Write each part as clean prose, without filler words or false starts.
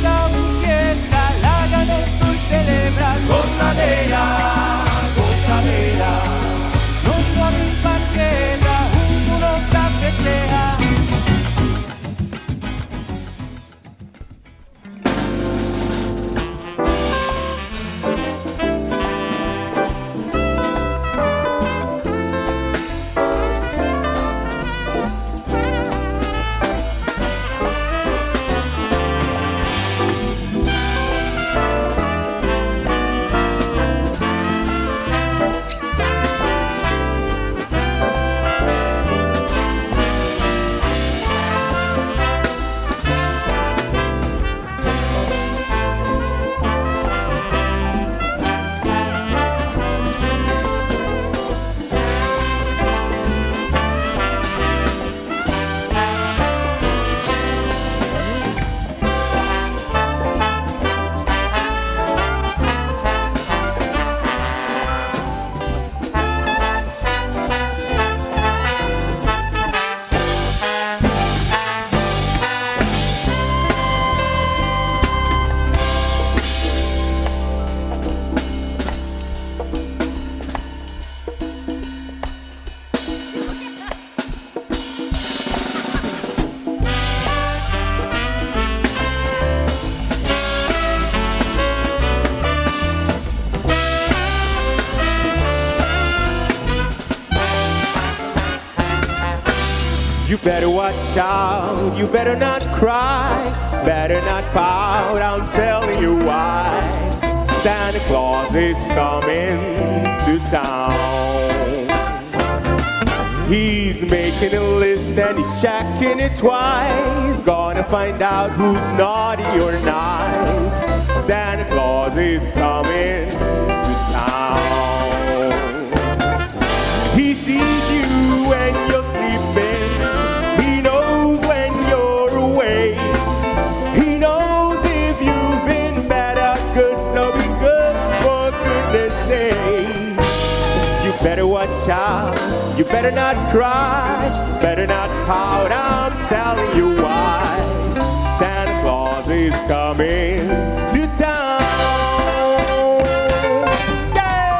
Ta un fiesta, laga nos tur celebra. Gozadera, gozadera. Nos no a bin pa keda, hunto nos ta festeha. You better watch out, you better not cry, better not pout, I'm telling you why. Santa Claus is coming to town. He's making a list and he's checking it twice. Gonna find out who's naughty or nice. Santa Claus is coming to town. He sees you when you're sleeping. He knows when you're awake. He knows if you've been bad or good, so be good for goodness sake. You better watch out. You better not cry. Better not pout. I'm telling you why. Santa Claus is coming to town. Yeah!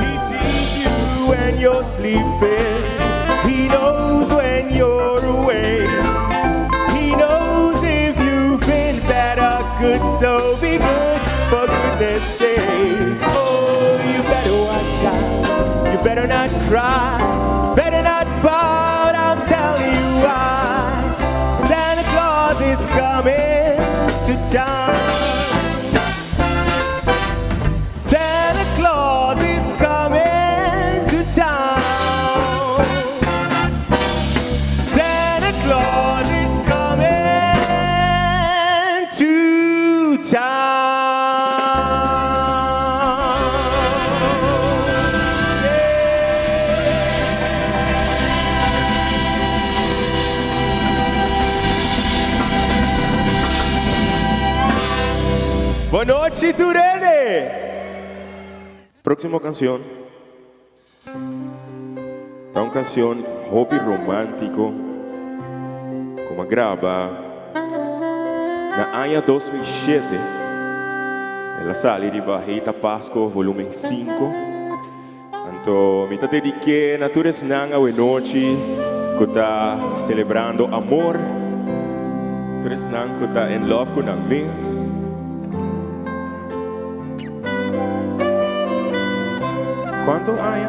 He sees you when you're sleeping. He knows when you're awake. He knows if you've been bad or good, so be good for goodness sake. Oh, you better watch out. You better not cry. Better not pout. I'm telling you why. Santa Claus is coming to town. Santa Claus is coming to town. Santa Claus is coming to town. Yeah. Bon nochi, tur hende! Próksimo kanshon ta un kanshon hopi romántiko ku mi a graba na aña 2007. El a sali riba Heita Pasco volumen 5. Anto mi ta dedik'é na tur esnan awenochi ku ta selebrando amor, tur esnan ku ta in love ku nan mes. Kuantu aña?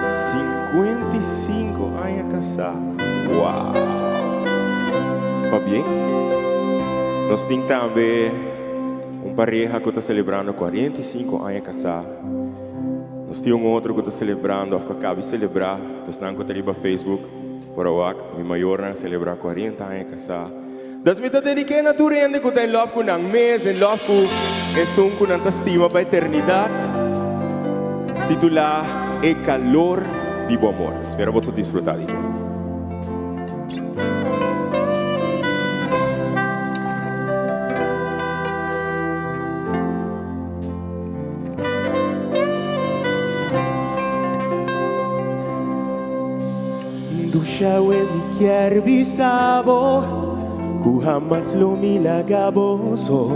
55 aña kasá. Wow! Pabien. Nos tin tambe un pareha ku ta selebrando 45 aña kasá. Nos tin un otro ku ta selebrando òf ku a kaba di selebrá, esnan ku ta riba Facebook por a wak, mi mayornan a selebrá 40 aña kasá. Dus mi ta dediké na tur hende ku ta in love ku nan mes, in love ku esun ku nan ta stima pa eternidat, titulá E Kalor di Bo Amor. Spera boso disfrutá di dje. Dushawe mi kier bisa bo Ku hamas lo mi laga bo so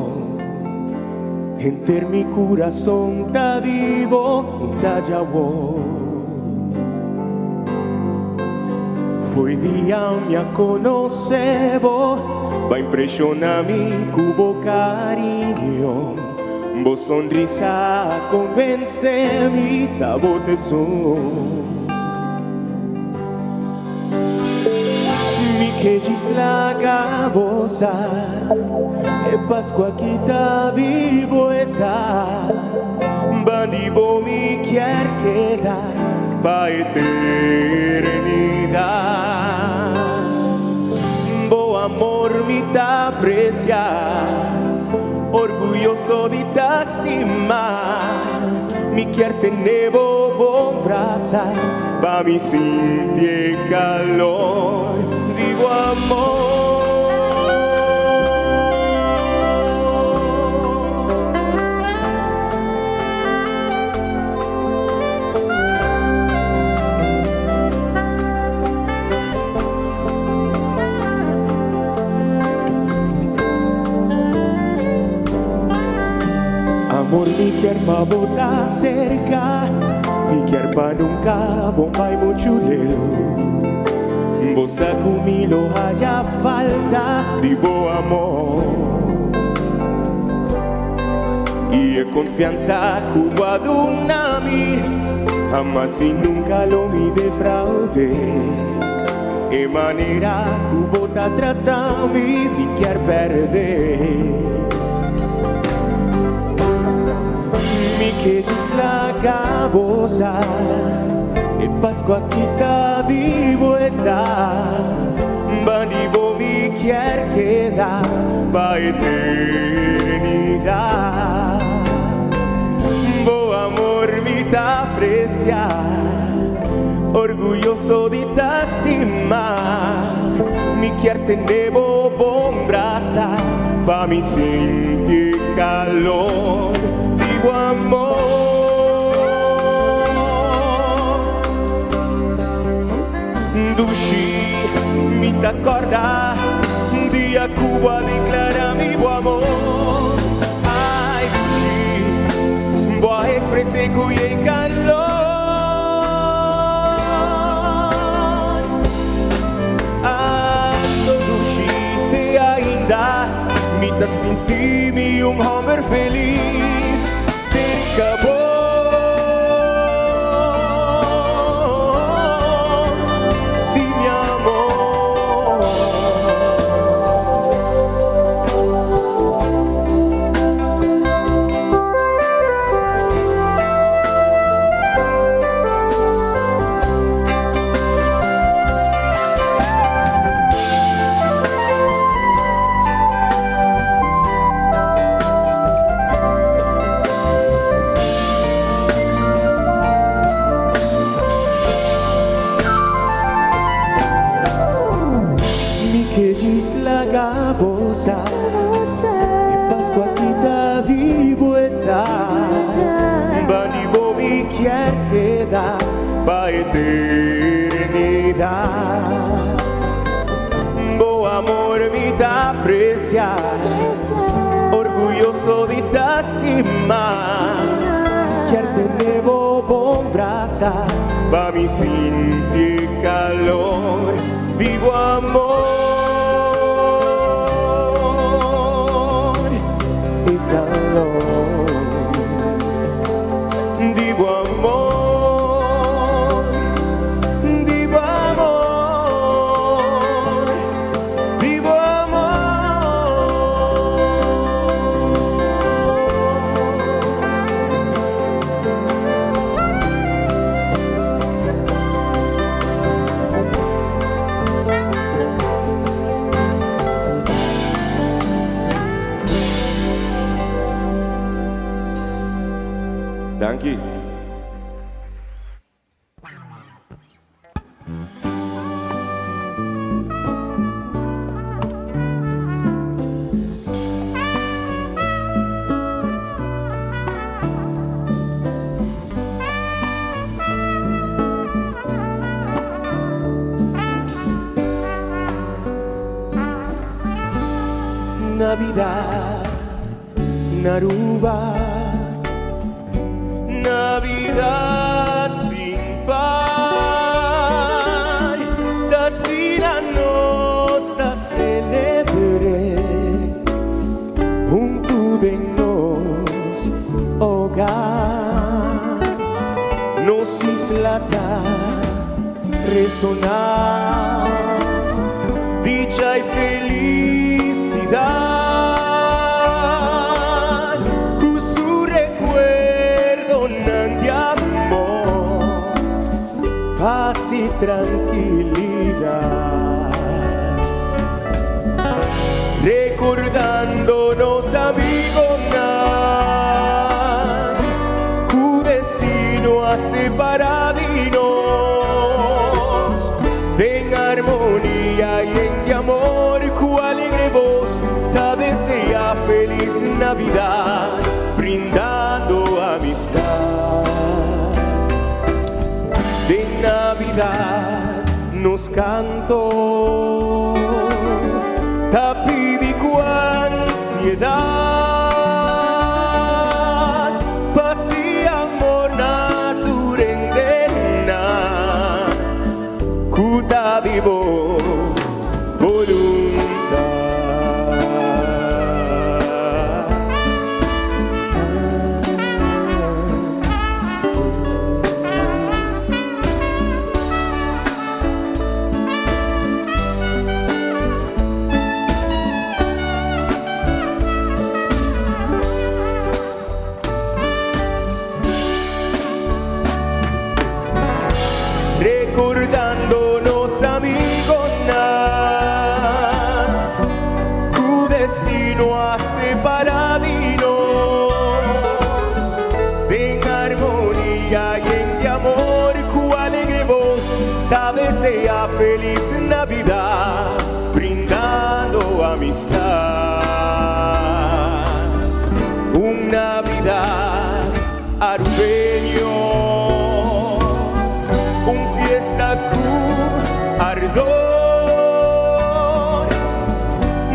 Henter mi kurason ta di bo Un ta djawo Fo'i dia mi a konosé bo Bo a impresiona mi ku bo kariño Bo sonrisa a konvensé mi ta bo tesoro. Mi ke djis laga bo sa e Pascua aki ta bibo e ta Bandi bo mi kier keda pa eternidad Bo amor mi ta aprecia Orguyoso di ta stima Mi kier tene bo bon brasa Pa mi sinti e calor di bo amor. Amor mi kier pa bo ta cerca, mi kier pa nunca bo bai muchu leu. Bo sa cu mi lo haya falta di bo amor y e confianza cu bo a duna mi, hamas y nunca lo mi defraude. E manera cu bo ta trata mi, mi kier perde. Mi ke djis laga bo sa, e Pascua aki ta di bo e ta. Bandi bo mi kier keda pa eternidad. Bo amor mi ta aprecia. Orguyoso di ta stima. Mi kier tene bo bon brasa pa mi sinti calor di bo amor. Dushi, mi ta corda dia cu bo a declara mi bo amor. Ay, dushi, bo a exprese cu yey calor. Ando dushi te ainda mi ta sinti mi un homber felis cerca bo. Si mi amor. Mi ke djis laga bo sa E Pascua aki ta di bo e ta Bandi bo mi kier keda pa eternidad Bo amor mi ta aprecia Orguyoso di ta stima Mi kier tene bo bon brasa Pa mi sinti e calor di bo amor E calor di bo amor Di bo amor Di bo amor. Danki. Navidad na Aruba Navidad sin par Ta asina nos ta celebr'e Hunto den nos hogar Nos isla ta resoná Dicha y felicidad Cu su recuerdonan di amor Paz y tranquilidad Recordando nos amigonan Cu destino a separa di nos Den armonia y en amor Cu alegre voz ta desea feliz Navidad Brindando amistad Den Navidad nos canto Ta pidi cu ansiedad Paz y amor na tur hendenan Cu ta di bo voluntad. Recordando nos amigonan Cu destino a separa di nos Den armonia y en amor Cu alegre voz ta desea feliz Navidad Brindando amistad Un Navidad arubeño Un fiesta cu ardor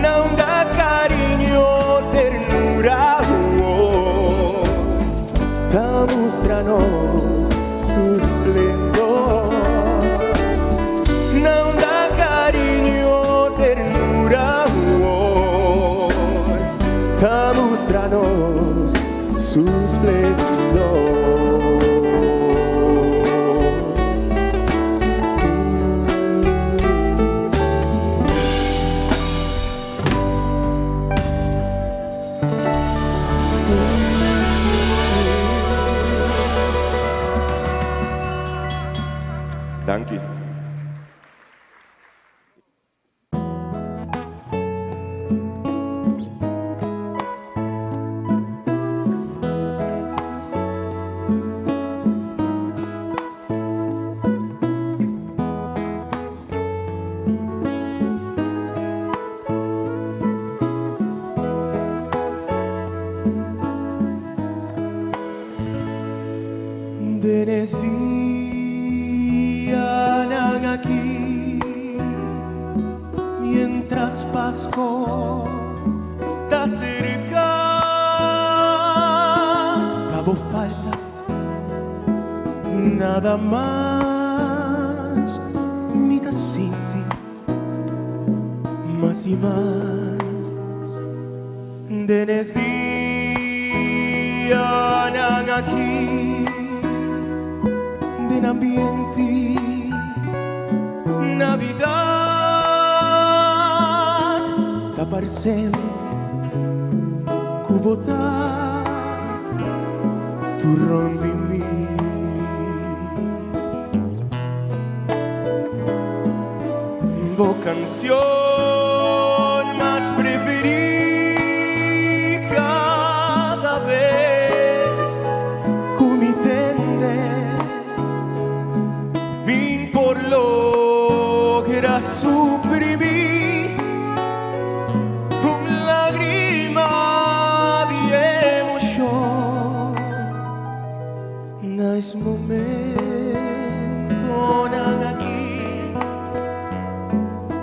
Na unda cariño, ternura oh, Ta mustra nos su esplendor Na unda cariño, ternura oh, Ta mustra nos su esplendor. Danki. Den e dianan aki mientras Pasco ta cerca Ta bo falta nada mas mi ta sinti mas y mas Den e dianan aki den ambiente Navidad ta parce cu bo ta tur rond di mi. Bo cancion mas preferi cada bes cu mi Na es momentonan aki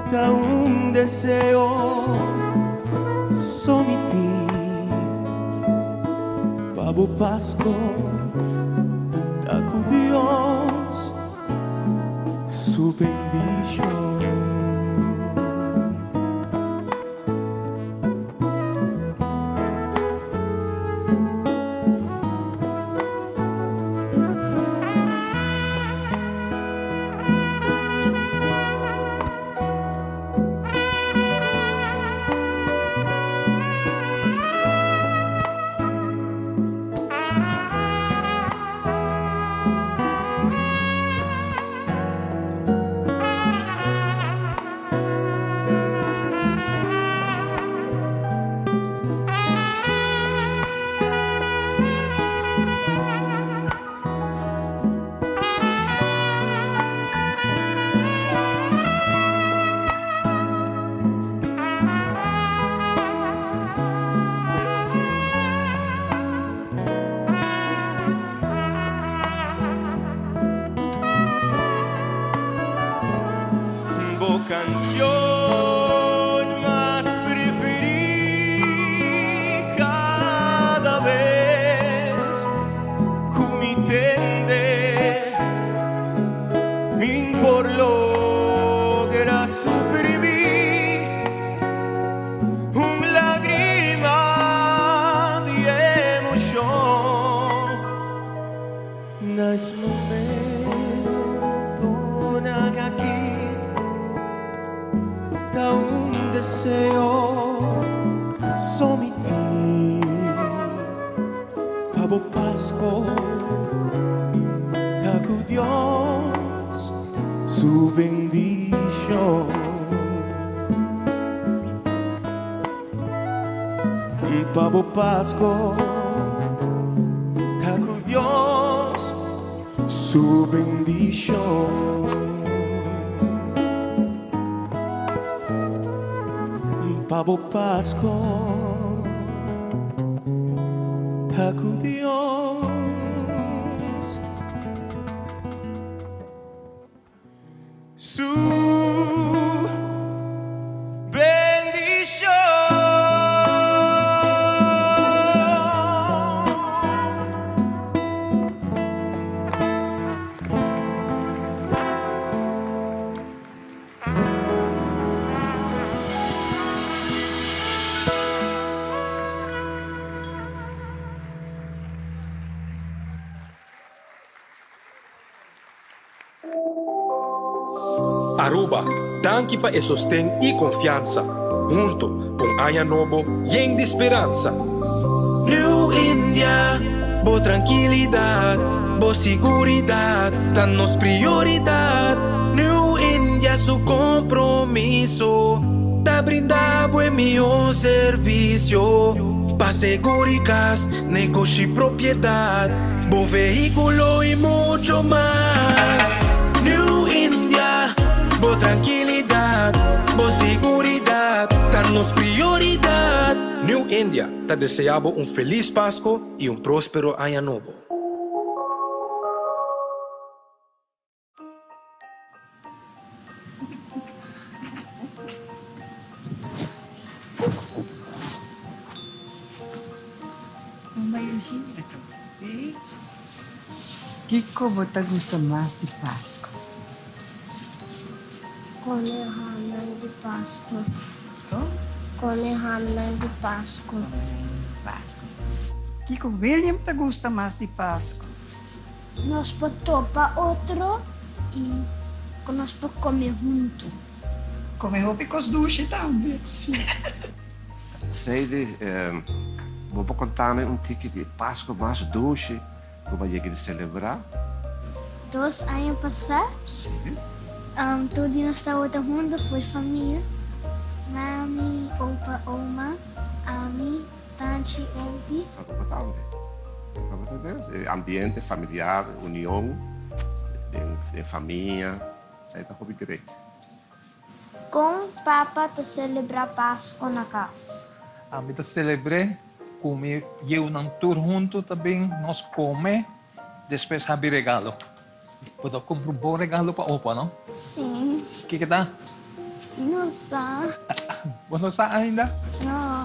ta un deseo so mi tin pa bo Pasco ta cu Dios su bendicion. Bo cancion mas preferi cada bes cu mi tende mi por logra suprimi un lagrima di emocion. Na es momentonan aki ta un deseo so mi tin pa bo Pasco ta cu Dios su bendicion. Pa bo Pasco ta cu Dios su bendicion. Pa bo Pasco ta cu Dios. Su bendicion. Aruba, danki pa e sosten y confiansa. Hunto, pa un aña nobo yen di speransa. New India, bo trankilidad, bo siguridad ta nos prioridad. New India su compromiso ta brinda bo e mihor servicio pa segurikas, Negoshi propiedad, bo vehiculo y mucho mas. New India, bo trankilidad, bo siguridad ta nos prioridad. New India ta desea bo un feliz Pasco y un prospero aña nobo. Kiko bo ta gusta mas di Pasku? Come hamnan di Pasku. Come hamnan di Pasku. Kiko William ta gusta mas di Pasku? Nos por topa otro y cu nos por come hunto. Come hopi cos dushi tambe. Si. Sadie, bo por conta mi un tiki di e Pascu mas dushi cu bo a yega di celebra? Dos aña pasa. Si. Tur di nos tabata hunto for famia, mami, opa, oma, ami. Tanchi Ompi. Aruba tambe. Aruba tambe. E ambiente familiar, union den famia, esei ta hopi great. Kon papa ta selebrá Pasko na kas? Ami ta selebr'é ku mi yiunan tur huntu ta bin nos kome. Despues habi regalo. Bo ta kumpra un bon regalo pa opa, no? Sí. Kiko ta? No sa. Bo no sa ainda? No.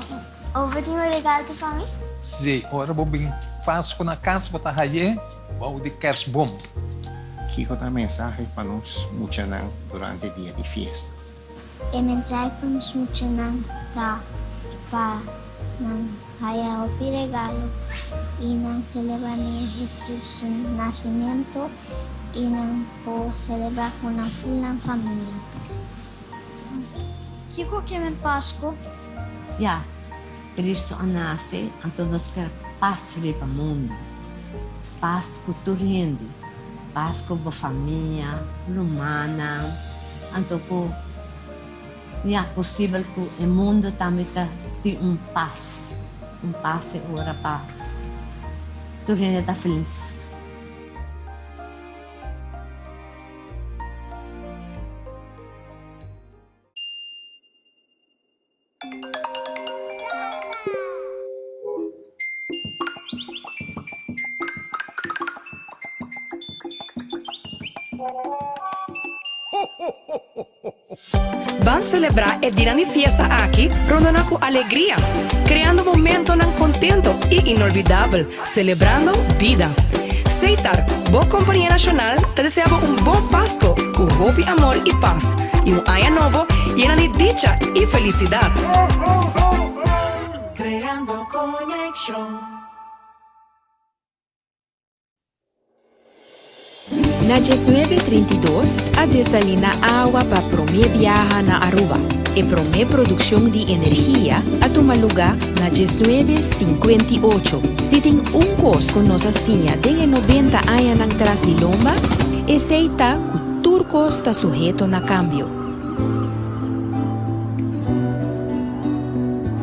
Opa tin un regalo pa mi? Sí. Ora bo bin Pasku na kas bo ta haye bou di kersboom. Kiko ta mensahe pa nos muchanan durante dia di fiesta? E mensahe pa nos muchanan ta pa nan haya hopi regalo i nan selebrá Niño Hesus su nasimentu i nan por selebrá ku nan ful nan famia. Kiko ke men Pasku? Ya, Cristo a nace, anto nos ker pas riba mundo. Pas cu tur hende, pas cu bo famia, rumannan, anto cu ya posibel cu e mundo tambe ta tin un pas, un pas e ora pa tur hende ta feliz. Ban selebrá e dinan di fiesta aki rondona ku alegria, kreando momentonan kontento i inolvidabel, selebrando bida. Setar, bo kompania nashonal, ta desea bo un bon Pasko ku hopi amor i pas, i un aña nobo yena di dicha i felisidat. Creando conexion. Na diesnuebe 32 a desalina awa pa prome biaha na Aruba. E prome produccion di energia a tuma luga na diesnuebe 58. Si tin un cos cu nos a siña den e 90 añanan tras di lomba, esey ta cu tur cos ta suheto na cambio.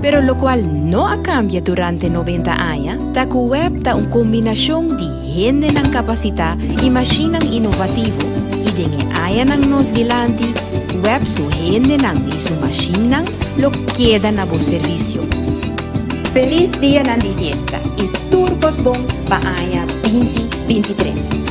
Pero locual no a cambia durante 90 aña ta cu web ta un combinacion di hendenan capacita y mashinnan innovativo y den e añanan nos dilanti web su hendenan y su mashinnan lo keda na bo servicio. Feliz dianan di fiesta y tur cos bon pa aña 2023.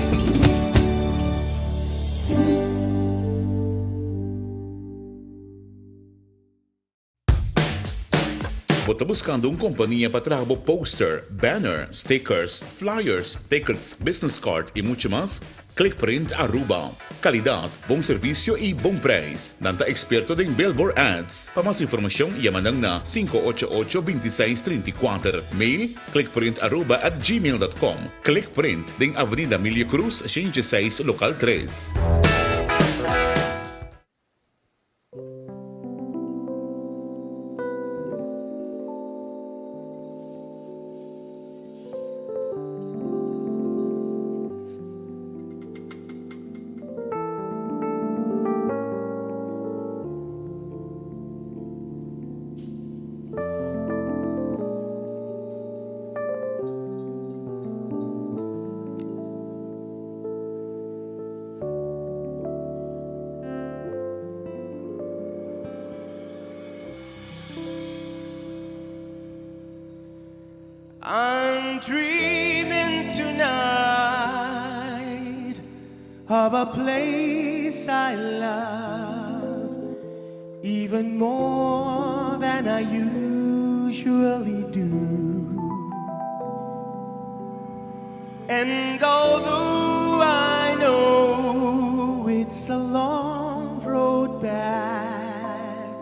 Bo ta buscando un compania pa traha bo poster, banner, stickers, flyers, tickets, business card y mucho mas? Clickprint Aruba. Calidad, bon servicio y bon prijs. Nan ta experto den billboard ads. Pa mas informacion yama nan na 588 2634. Mail clickprintaruba@gmail.com. Clickprint den Avenida Emilio Cruz 106 local 3. I'm dreaming tonight of a place I love even more than I usually do. And although I know it's a long road back,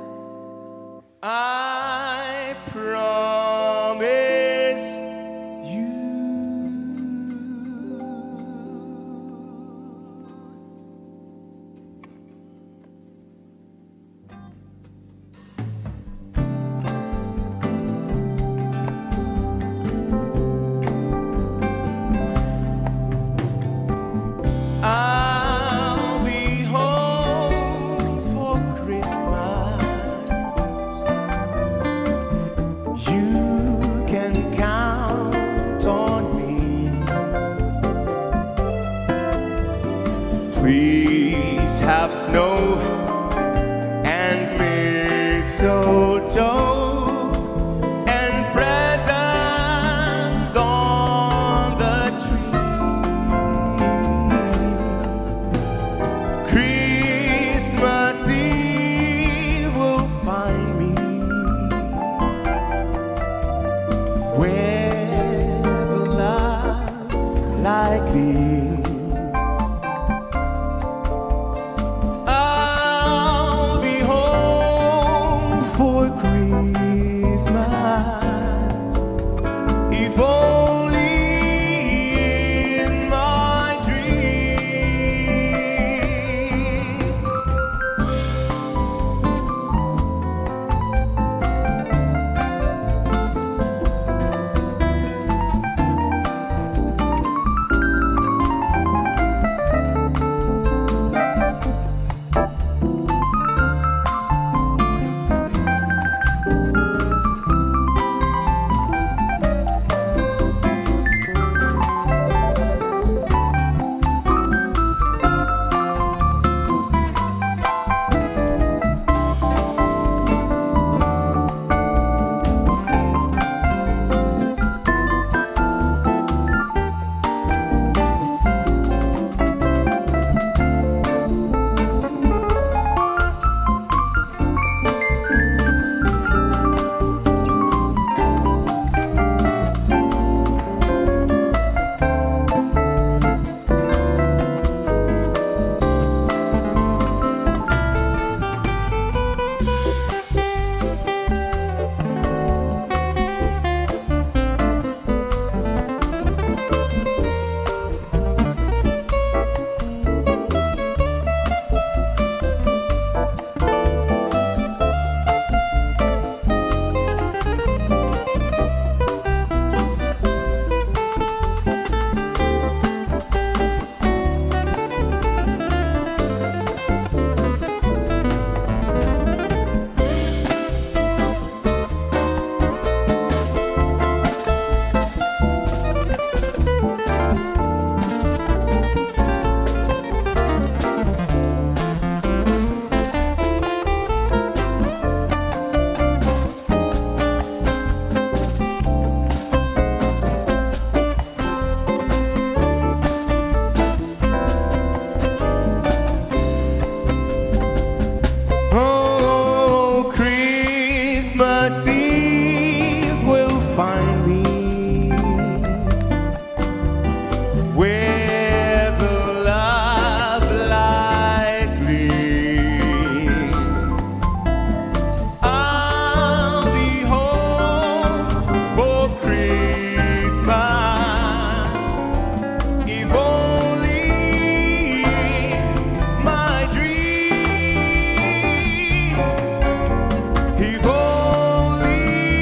I promise you. I'll be home for Christmas. You can count on me. Please have snow and mistletoe and presents on the tree. Christmas. If only in my dreams. Oh, Christmas Eve will find me where the love light gleams. I'll be home for Christmas, if only in my dreams. If only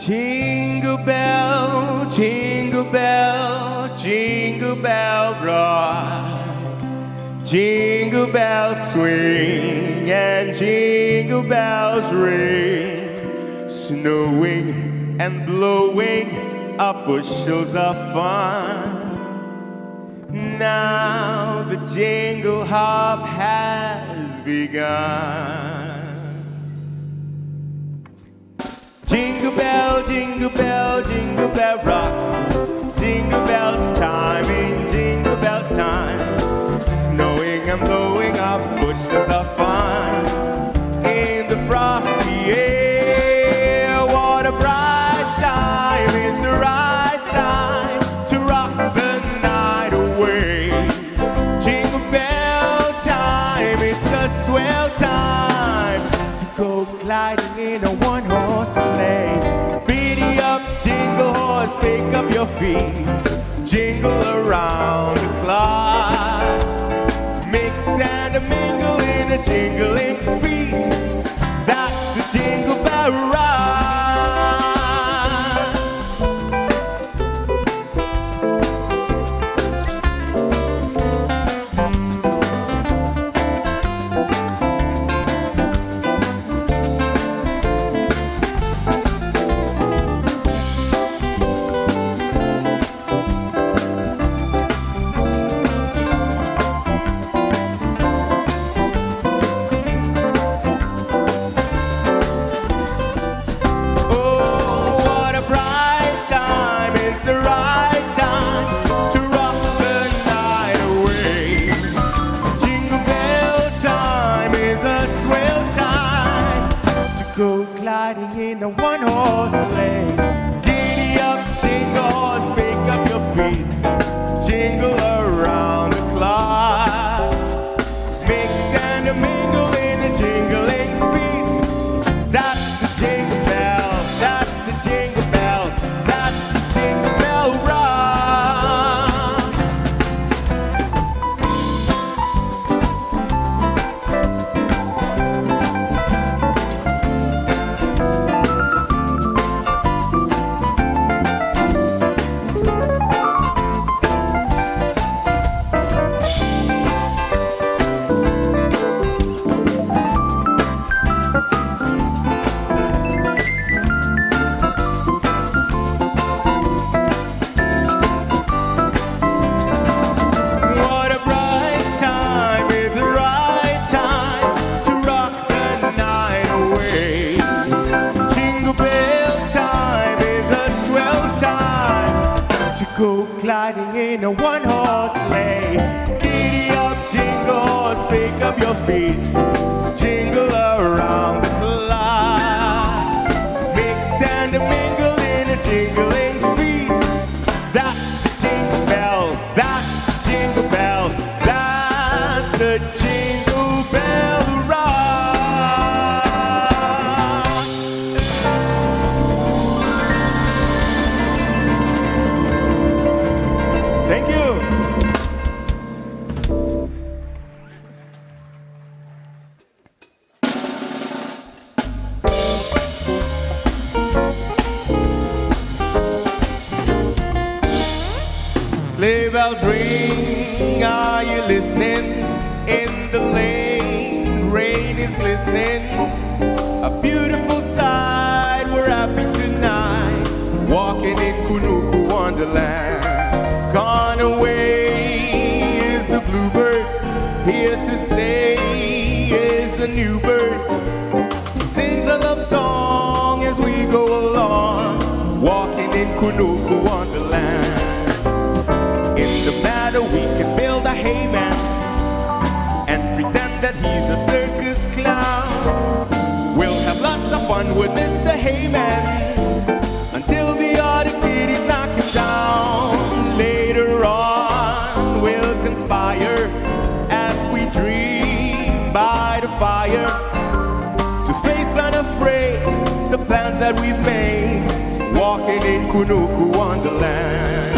Jingle bell, jingle bell, jingle bell rock. Jingle bells swing and jingle bells ring. Snowing and blowing up bushels of fun. Now the jingle hop has begun. Jingle bell, jingle bell, jingle bell rock. Jingle bells chiming, jingle bell time. Snowing and blowing up bushels of fun. In the frosty air, what a bright time is the right time to rock the night away. Jingle bell time, it's a swell time to go gliding in a one horse sleigh. Giddy up, jingle horse, pick up your feet, jingle around the clock. Mix and a mingle in a jingling feet. That's the jingle bell rock. Oh, what a bright time is the right time to rock the night away. Jingle bell time is a swell time to go gliding in a one horse sleigh. Giddy up, jingle horse, pick up your feet, jingle around the clock. Mix and a mingle in a jingling feet. That's the jingle bell, that's the jingle bell, that's the jingle bell rock. What a bright time is the right time to rock the night away. Jingle bell time is a swell time to go gliding in a one horse sleigh. Giddy up, jingle horse, pick up your feet, jingle around the clock. Mix and a mingle in a jingling feet. That's the jingle bell, that's the jingle bell, that's the jingle bell rock. Thank you. Sleigh bells ring, are you listening? In the lane, rain is glistening. A beautiful sight, we're happy tonight. Walking in Kunuku Wonderland. Gone away is the bluebird, here to stay is a new bird. Sings a love song as we go along, walking in Kunuku Wonderland. In the meadow we can build a hayman and pretend that he's a circus clown. We'll have lots of fun with Mr. Hayman until the other kitties knock him down. Later on, we'll conspire as we dream by the fire to face unafraid the plans that we've made, walking in Kunuku Wonderland.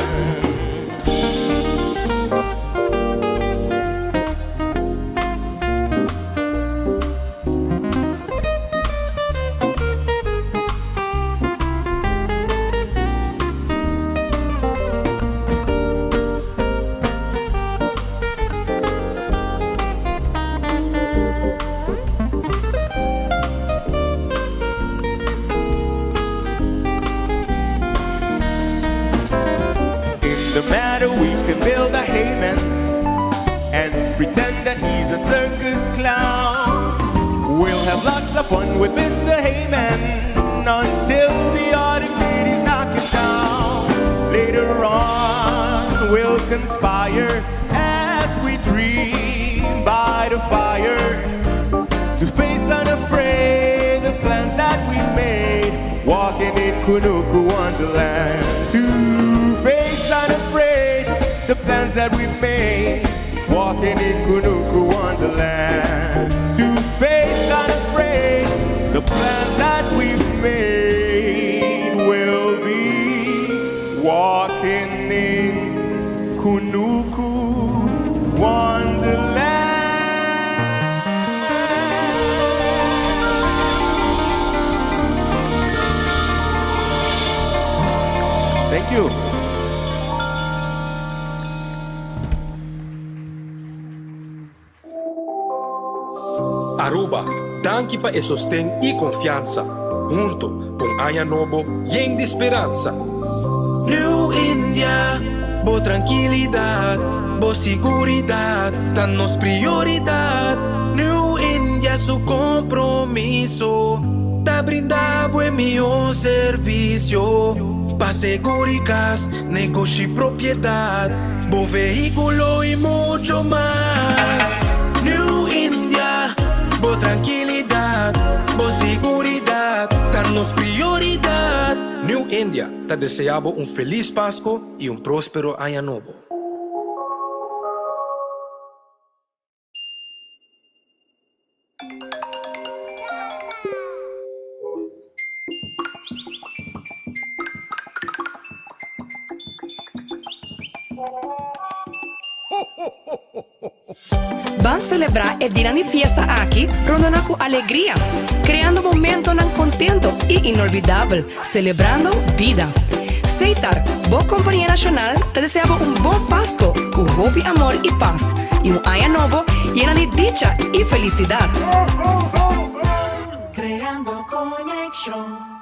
fun with Mr. Heyman until the other kiddies knock him down. Later on, we'll conspire as we dream by the fire to face unafraid the plans that we made, walking in Kunuku Wonderland. To face unafraid the plans that we made, walking in Kunuku Wonderland. To face unafraid the plans that we made will be walking in Kunuku Wonderland. Thank you. Aruba, danki pa e sosten y confiansa. Hunto, pa un aña nobo yen di speransa. New India, bo trankilidad, bo siguridad ta nos prioridad. New India su compromiso ta brinda bo e mihor servicio pa seguri cas, negoshi, propiedad, bo vehiculo y mucho mas. New India, bo trankilidad, bo siguridad ta nos prioridad. New India ta desea bo un feliz Pasco y un prospero aña nobo. Ban selebrá e dinan di fiesta aki rondona ku alegria, kreando momentonan kontento i inolvidabel, selebrando bida. Seitar, bo kompania nashonal, ta desea bo un bon Pasko ku hopi amor i pas, i un aña nobo yena di dicha i felisidat. Creando conexion.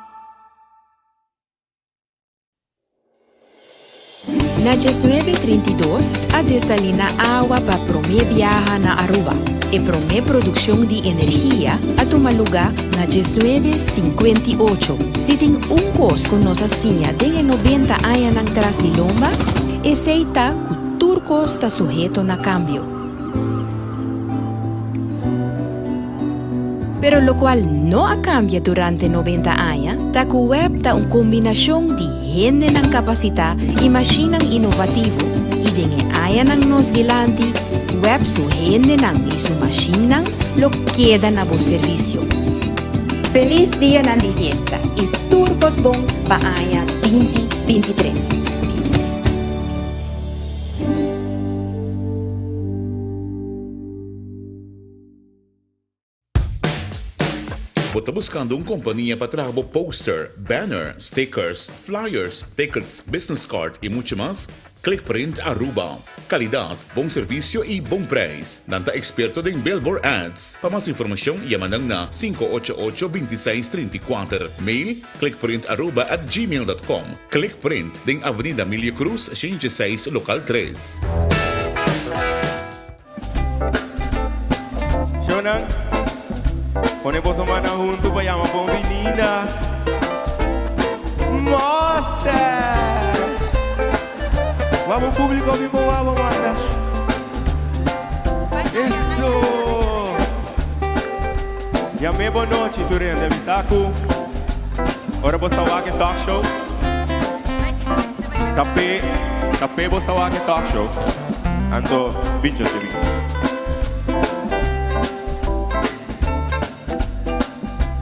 Na diesnuebe 32 a desalina awa pa prome biaha na Aruba. E prome produccion di energia a tuma luga na 1958. Si tin un cos cu nos a siña den e 90 añanan tras di lomba, esey ta cu tur cos ta suheto na cambio. Pero locual no a cambia durante 90 aña ta cu web ta un combinacion di hendenan capacita y mashinnan innovativo y den e añanan nos dilanti web su hendenan y su mashinnan lo keda na bo servicio. Feliz dianan di fiesta y tur cos bon pa aña 2023. Bo ta buscando un compania pa traha bo poster, banner, stickers, flyers, tickets, business card y mucho mas? Clickprint Aruba. Calidad, bon servicio y bon prijs. Nan ta experto den billboard ads. Pa mas informacion yama nan na 588 26 34. Mail clickprintaruba@gmail.com. Clickprint den Avenida Emilio Cruz 106 local 3. Shownan, pone boso mannan huntu pa yama bon binida. Mustache! Wak bo públiko bin bo wak bo mustache. Eso! Yam'é bo nochi tur hende, mi sa ku ora bo sta wak e talk show, ta p'e, ta p'e bo sta wak e talk show. Anto bicho si bin.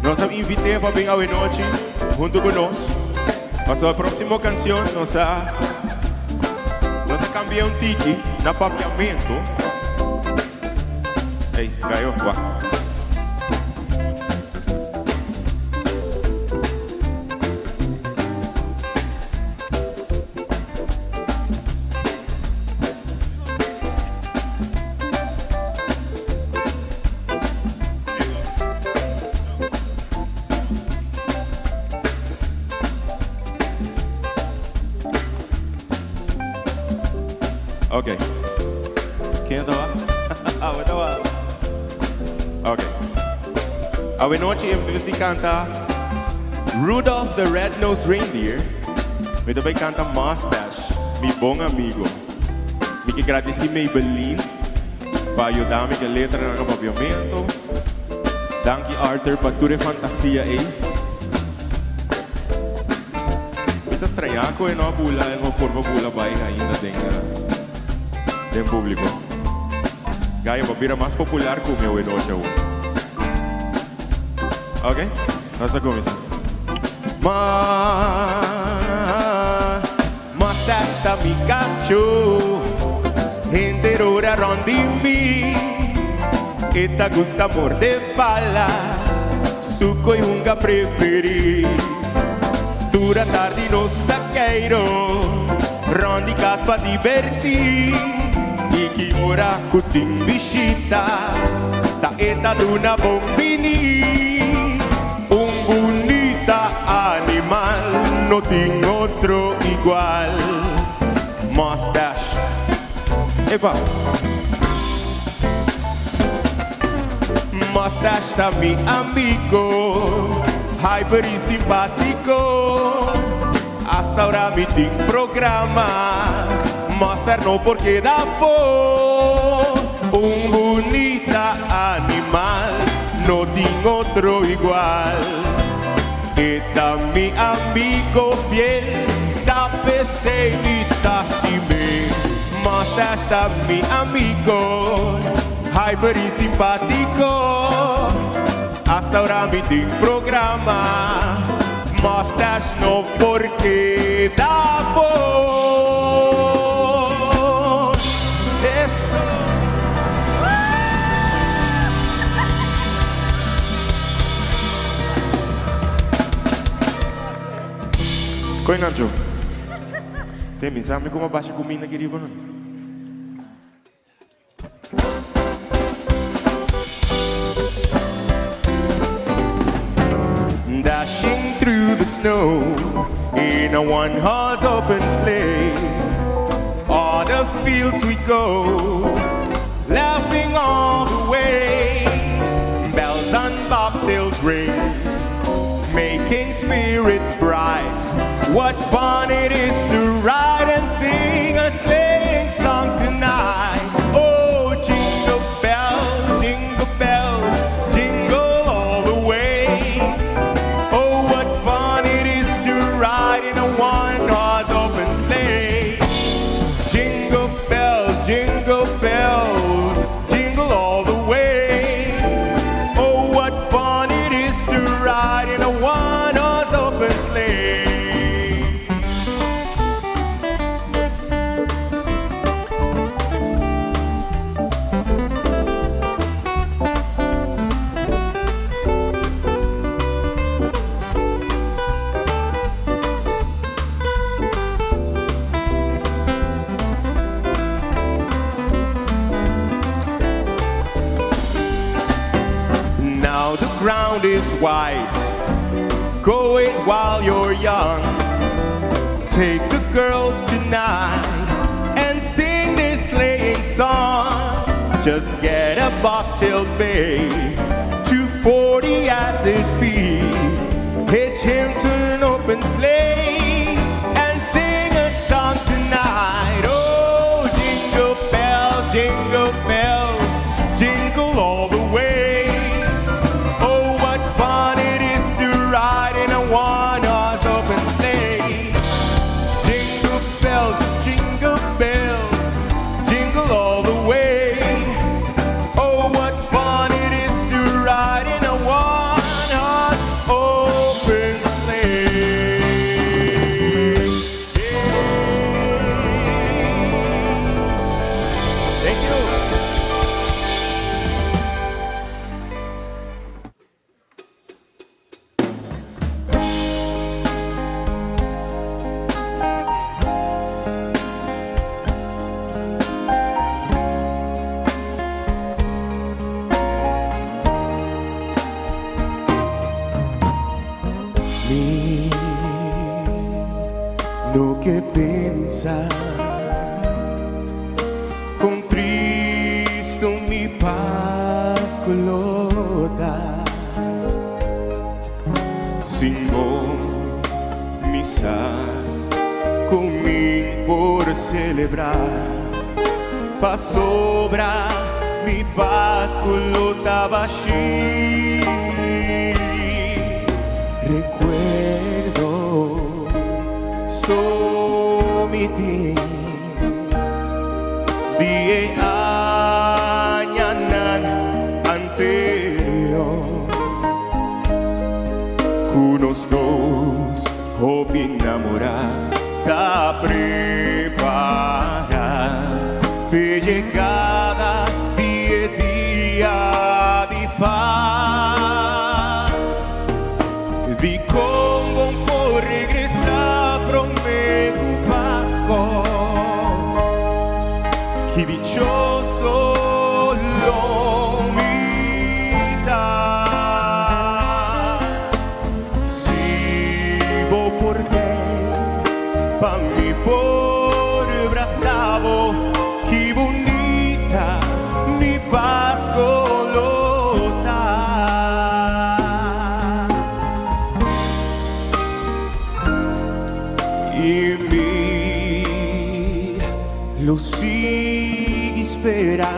Nos a invit'é pa bin awe nochi huntu ku nos. Pasobra e próksimo kanshon nos a nos a kambia un tiki na papiamentu. Ey, Gayo, wak. Ok. Ken ta wak? Bo ta wak? Ok. Awenochi en bes di canta Rudolph the Red-Nosed Reindeer, mi ta bay canta Mustache, mi bon amigo. Mi ke gradici Maybelline pa yuda mi ke letranan na papiamento. Danki Arthur pa tur e fantasia ey. Mi ta straña cu e no a bula, e no por pa bula bay ainda den den publico. Gayo, bo a bira mas popular cu mi awenochi awor. Ok, nos ta cuminsa. Ma Mustache ta mi cacho, henter ora rond di mi. E ta gusta morde bala, su coy hunga preferi. Tur atardi nos ta keiro rond di cas pa diverti. I ki ora cu tin bishita, ta e ta duna bon bini. Un bunita animal, no tin otro igual. Mustache. Epa! Mustache ta mi amigo, hyper y simpatico. Hasta ora mi tin programa, Mustache no por keda afo. Un bunita animal, no tin otro igual. E ta mi amigo fiel, ta p'esei mi ta stim'é. Mustache ta mi amigo, hyper y simpatico. Hasta ora mi tin programa, Mustache no por keda afó. Eso. Koe Nacho. Te mi sa mi como basha cuminda aki riba no. Dashing through the snow in a one horse open sleigh. All the fields we go, laughing all the way. Bells on bobtails ring, making spirits bright. What fun it is to ride and sing a sleighing song tonight. Oh, jingle bells, jingle bells, jingle all the way. Oh, what fun it is to ride in a one-horse open sleigh. Jingle bells, jingle bells, jingle all the way. Oh, what fun it is to ride in a one-horse open sleigh. Now the ground is white. Go it while you're young. Take the girls tonight and sing this sleighing song. Just get a bobtail bay, 240 as his speed. Hitch him to an open sleigh and sing a song tonight. Oh, jingle bells, jingle bells, jingle all the way. Oh, what fun it is to ride in a one-horse open sleigh. Jingle bells, jingle bells, jingle all the way. Oh, what fun it is to ride in a one-horse open sleigh. Thank you. Mi no ke pensa kon tristu mi Pasku lo ta. Sin bo mi sa ku mi por selebrá Pasobra mi Pasku lo ta bashí Rekuerdo so mi tin Di e añanan anterior Ku nos dos hopi namorá ta prepará p'e yegada di e dia di pas. Dikon bon por regresá promé ku Pasko? Ki dichoso lo mi ta si bo por tei pa mi por brasa bo. Ki bunita mi Pasko lo ta. I mi lo sigui spera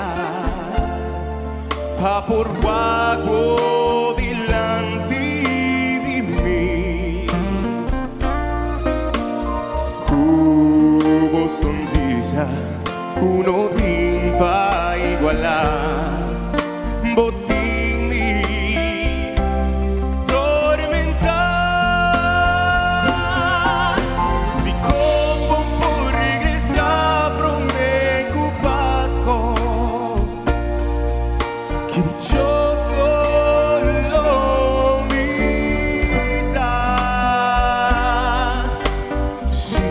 pa por wak bo dilanti di mi. Ku bo sonrisa ku no tin pa igualá, bo tin mi tormentá. Dikon bo por regresá promé ku Pasko? Ki dichoso lo mi ta si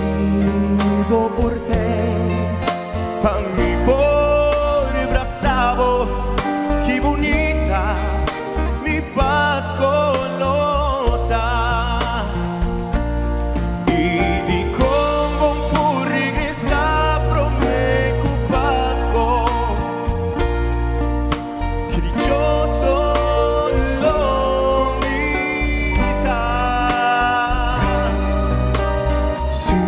bo por tei pa mi por brasa bo. Ki bunita mi Pasko lo ta. I dikon bo por regresá promé ku Pasko? Ki dichoso lo mi ta si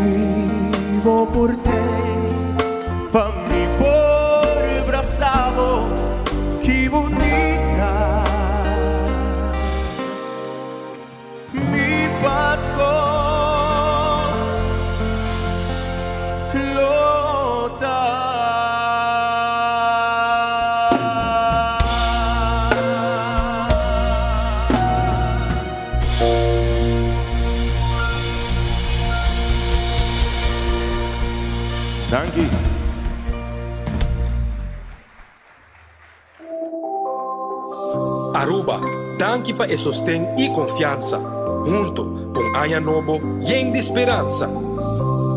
bo por tei pa mi por brasa bo. Ki bunita mi Pasko lo ta. Danki. Aruba, danki pa e sosten y confiansa. Hunto, pa un aña nobo yen di speransa.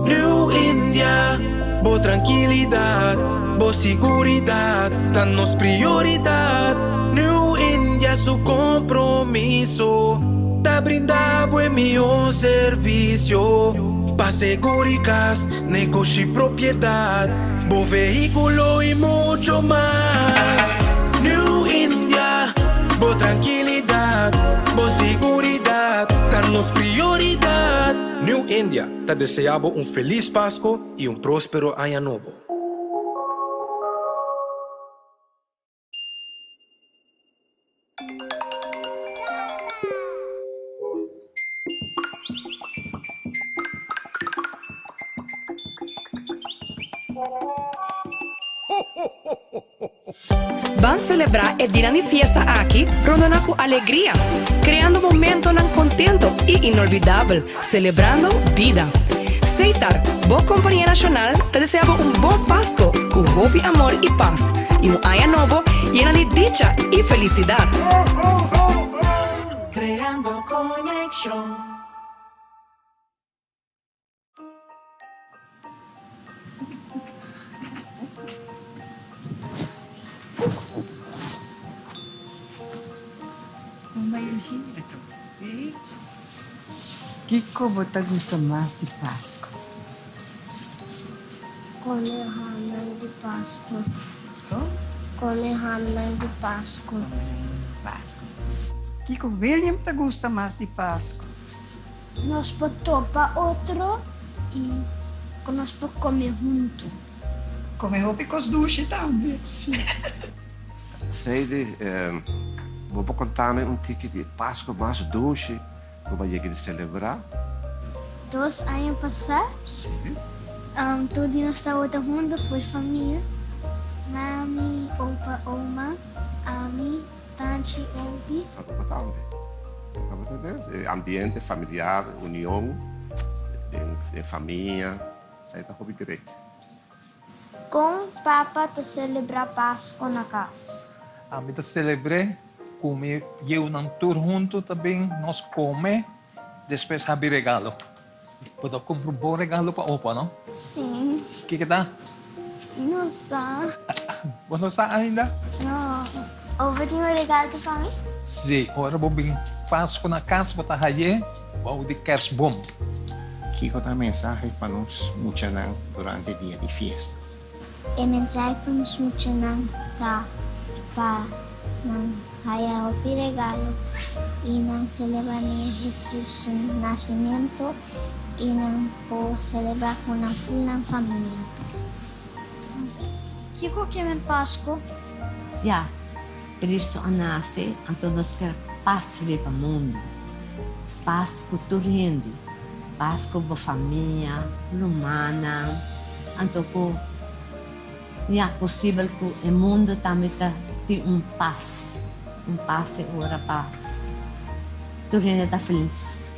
New India, bo trankilidad, bo siguridad ta nos prioridad. New India su compromiso ta brinda bo e mihor servicio pa segurikas, Negoshi propiedad, bo vehiculo y mucho mas. New India, bo trankilidad, bo siguridad ta nos prioridad. New India ta desea bo un feliz Pasco y un prospero aña nobo. Ban selebrá e dianan di fiesta aki rondona ku alegria, kreando momentonan kontento i inolvidabel, selebrando bida. Seitar, bo kompania nashonal, ta desea bo un bon Pasko ku hopi amor i pas, i un aña nobo yena di dicha i felisidat. Creando conexion. Kiko bo ta gusta mas di Pasku? Come hamnan di Pasku. Come hamnan di Pasku. Kiko William ta gusta mas di Pasku? Nos por topa otro i ku nos por kome huntu. Kome hopi kos dushi tambe. Si. Seidy, bo por konta mi un tiki di e Pasku mas dushi ku bo a yega di selebrá? Dos aña pasá, tur di nos tabata huntu for famia, mami, opa, oma, ami, Tanchi Obi. Aruba tambe. Aruba ta den e ambiente familiar, union den famia, esei ta hopi great. Kon papa ta selebrá Pasko na kas? Ami ta selebr'é ku mi yiunan tur huntu ta bin nos kome, despues habi regalo. Bo ta kumpra un bon regalo pa opa, no? Sí. Kiko ta? No sa. Bo no sa ainda? No. Opa tin un regalo pa mi? Sí. Ora bo bin Pasku na kas bo ta haye bou di kersboom. Kiko ta mensahe pa nos muchanan durante dia di fiesta? E mensahe pa nos muchanan ta pa nan haya hopi regalo i nan selebrá Niño Hesus su nasementu i nan por selebrá ku nan ful nan famia. Kiko ke men Pasko? Ya, Kristu a nase, anto nos ker pas riba mundu, pas ku tur hende, pas ku bo famia, rumannan, anto ku ya posibel ku e mundu tambe ta tin un pas, un pas e ora pa tur hende ta felis.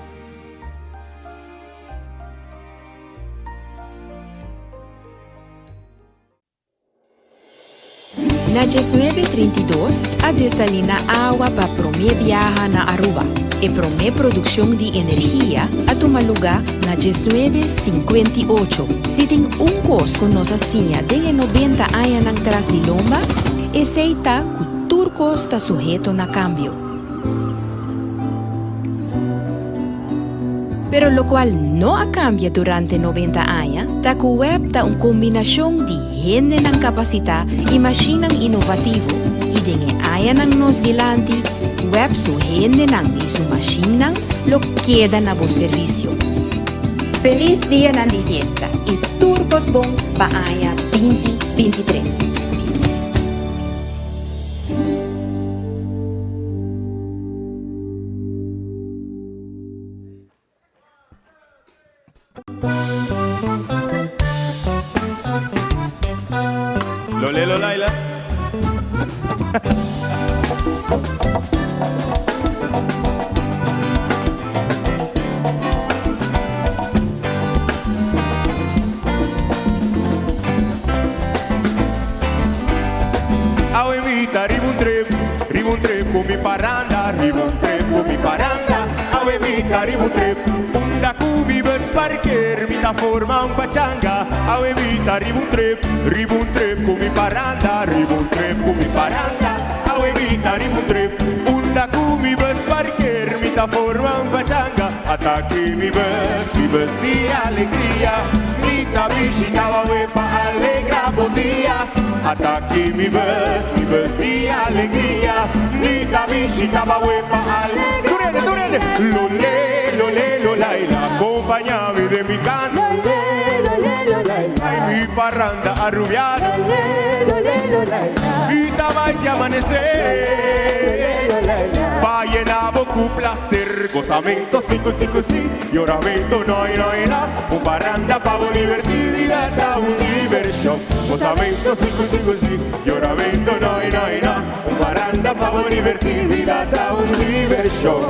Na diesnuebe 32 a desalina awa pa prome biaha na Aruba. E prome produccion di energia a tuma luga na diesnuebe 58. Si tin un cos cu nos a siña den e nobenta añanan tras di lomba, esey ta cu tur cos ta suheto na cambio. Pero locual no a cambia durante 90 aña ta cu web ta un combinacion di hendenan capacita y mashinnan innovativo y den e añanan nos dilanti web su hendenan y su mashinnan lo keda na bo servicio. Feliz dianan di fiesta y tur cos bon pa aña 2023. Lole lo laila. Awe mi ta riba un trip, riba un trip ku mi paranda, riba un trip ku mi paranda. Awe mi ta riba un trip, unda ku mi bus parker, mi ta forma un pachanga. Awe mi ta riba un trip, riba un trip ku mi paranda, riba un trip ku mi paranda. Awe mi ta riba un trip, unda ku mi bus parker, mi ta forma un pachanga. Ata aki mi bus, mi bus di alegria, mi ta bishita awe pa alegra bo dia. Ata aki mi bus, mi bus di alegria, mi ta bishita awe pa alegra. Tur hende, tur hende. Lole, lole, lolaila, acompaña mi den mi canto. Lole, lole, lolaila, ay mi parranda arubiano. Lole, lole, lolaila, mi ta bai te amanece. Lole, lole, lolaila, pa yena bo cu placer. Gozamento si cu si cu si, yoramento no y no y no. Un parranda pa bo diverti, vida ta un diversion. Gozamento si cu si cu si, yoramento no y no y no. Un parranda pa bo diverti, vida ta un diversion.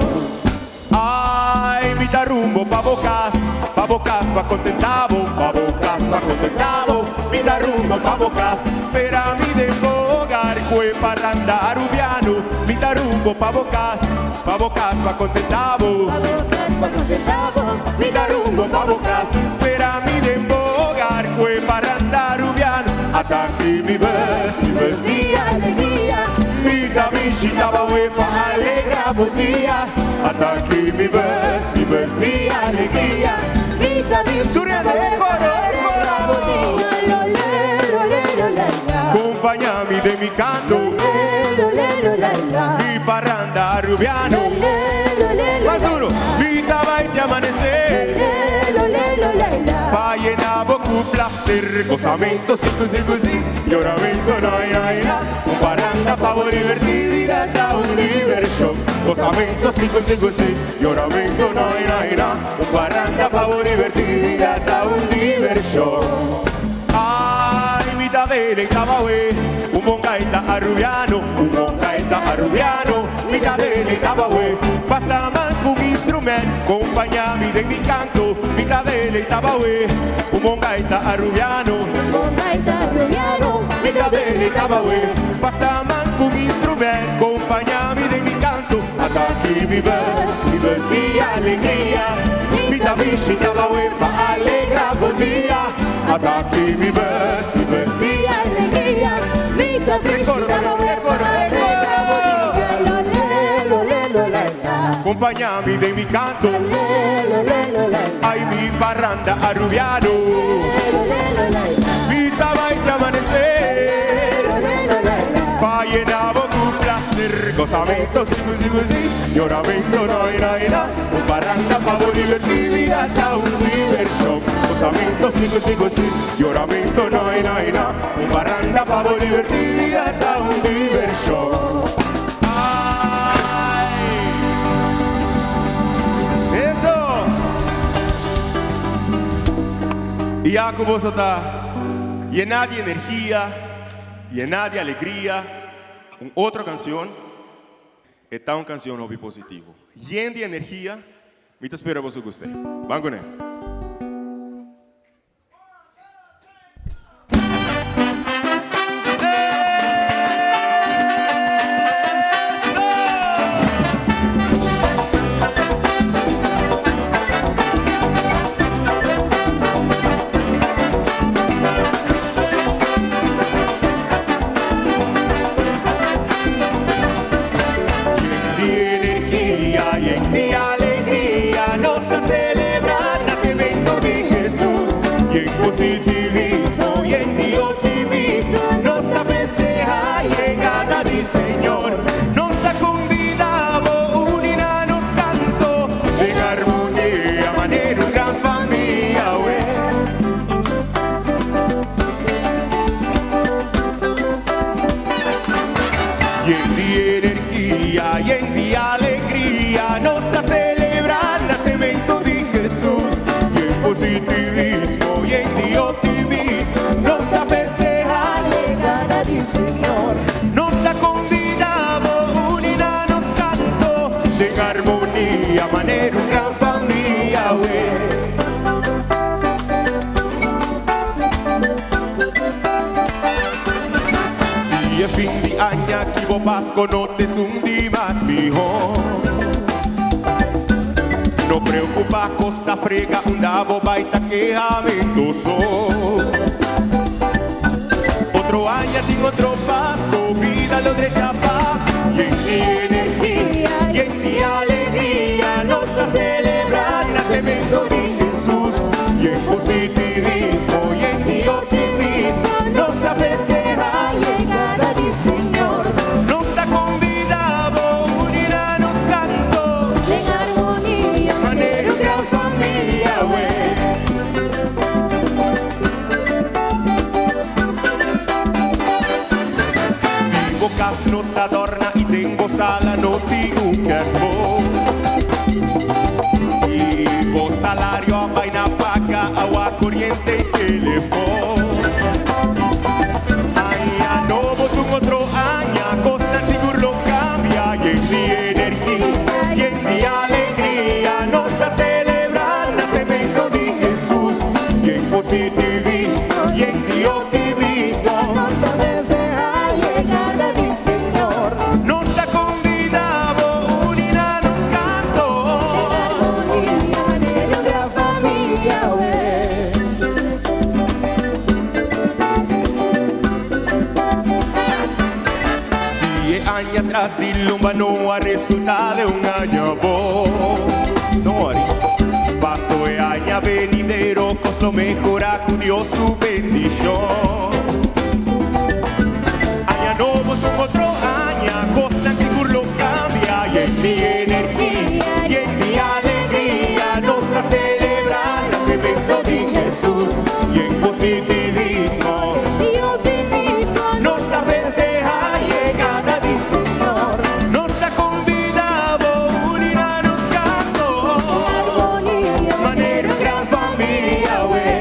Ay, mi ta rumbo pa bo cas, pa bo cas pa contenta bo, pa bo cas pa contenta bo. Mi ta rumbo pa bo cas, spera mi den bo hogar cu e parranda arubiano. Mi ta rumbo pa bo cas, pa bo cas pa contenta bo. Pa bo cas pa contenta bo. Mi ta rumbo pa bo cas, spera mi den bo hogar cu e parranda arubiano. Ata aki mi bus, mi bus di alegria. Mi ta bishita bo awe pa alegra bo dia. Ata aki mi bus, mi bus di alegria. Mi ta bishita bo awe pa alegra bo dia. Compaña mi den mi canto. Mi. parranda Arubiano. Mas duro, mi ta bai te amanecer. Pa yena bo cu placer. Gozamento, siku siku si. Yoramento, no, no, no. Un parranda pa bo diverti. Vida ta un diversion. Gozamento, siku siku si. Yoramento, no, no, no. Un parranda pa bo diverti. Vida ta un diversion. Ay, mi ta deleitaba we, un bon gaita arubiano, un bon gaita arubiano, mi ta deleitaba we. Pasa man cu un instrument, compaña mi den mi canto, mi ta deleitaba we, un bon gaita arubiano, un bon gaita arubiano, mi ta deleitaba we. Pasa man cu un instrument, compaña mi den mi canto, ata aki mi bus, mi bus di alegria, mi ta bishitaba we pa alegra bo dia. Ata aki mi bus, mi bus di alegria, mi ta bishitaba we pa alegra bo dia. Compaña mi den mi canto, ay mi parranda arubiano, mi ta bai te amanecer, pa yena bo cu placer, gozamento, sigu sigu si, yoramento, no, no, no. Un parranda pa bo diverti, vida ta un diversion. Gozamento, sigu sigu si, yoramento, no, no, no. Un parranda pa bo diverti, vida ta un diversion. Ay! Eso! Y ya cu boso ta yena di energia, yena di alegria, un otro cancion. E ta un cancion hopi positivo. Yen di energia, mi ta spera boso gust'e. Ban cun'e. Yen di energia, yen di alegria, nos ta celebra nacemento di Jesus. Yen positivismo, yen di optimismo, nos ta festeha yegada di Señor. Nos ta conbida bo uni na nos canto, den armonia, manera un gran famia, we. Yen di energia, yen di alegria, nos ta celebra nacemento di Jesus. Yen positivismo, yen di optimismo, nos ta festeha yegada di Señor. Nos ta conbida bo uni na nos canto, den armonia, manera un gran famia, we. Si e fin di aña aki bo Pasco no ta esun di mas miho. No preocupa costa frega unda bo bay ta kehamento so. Otro aña tin otro Pasco, bida lo drecha pa. Yen di energia, yen di alegria, nos ta celebra nacemento di Jesus. Yen positivismo, yen di optimismo, nos ta festeha yegada di Señor. Nos ta conbida bo uni na nos canto, den armonia, manera un gran famia, we. Si bo cas no ta adorna y den bo sala no tin un kerstboom y bo salario a bay na paga awa, coriente y telefon. Aña nobo ta un otro aña, cosnan sigur lo cambia. Yen di energia, yen di alegria, nos ta celebra nacemento di Jesus. Yen positivismo, yen di optimismo, nos ta festeha yegada di Señor. Nos ta conbida bo uni na nos canto, den armonia, manera un gran famia, we. Si e aña tras di lomba no a resulta den un aña bon, don't worry. Paso e aña venidero, cos lo mehora cu Dios su bendicion. Aña nobo ta otro aña, cosnan sigur lo cambia. Yen di energia, yen di alegria, nos ta selebrá nasementu di Hesus. Yen positivismo i optimismo, nos ta festehá yegada di Señor. Nos ta konbidá bo uni na nos kanto, manera un gran famia awe.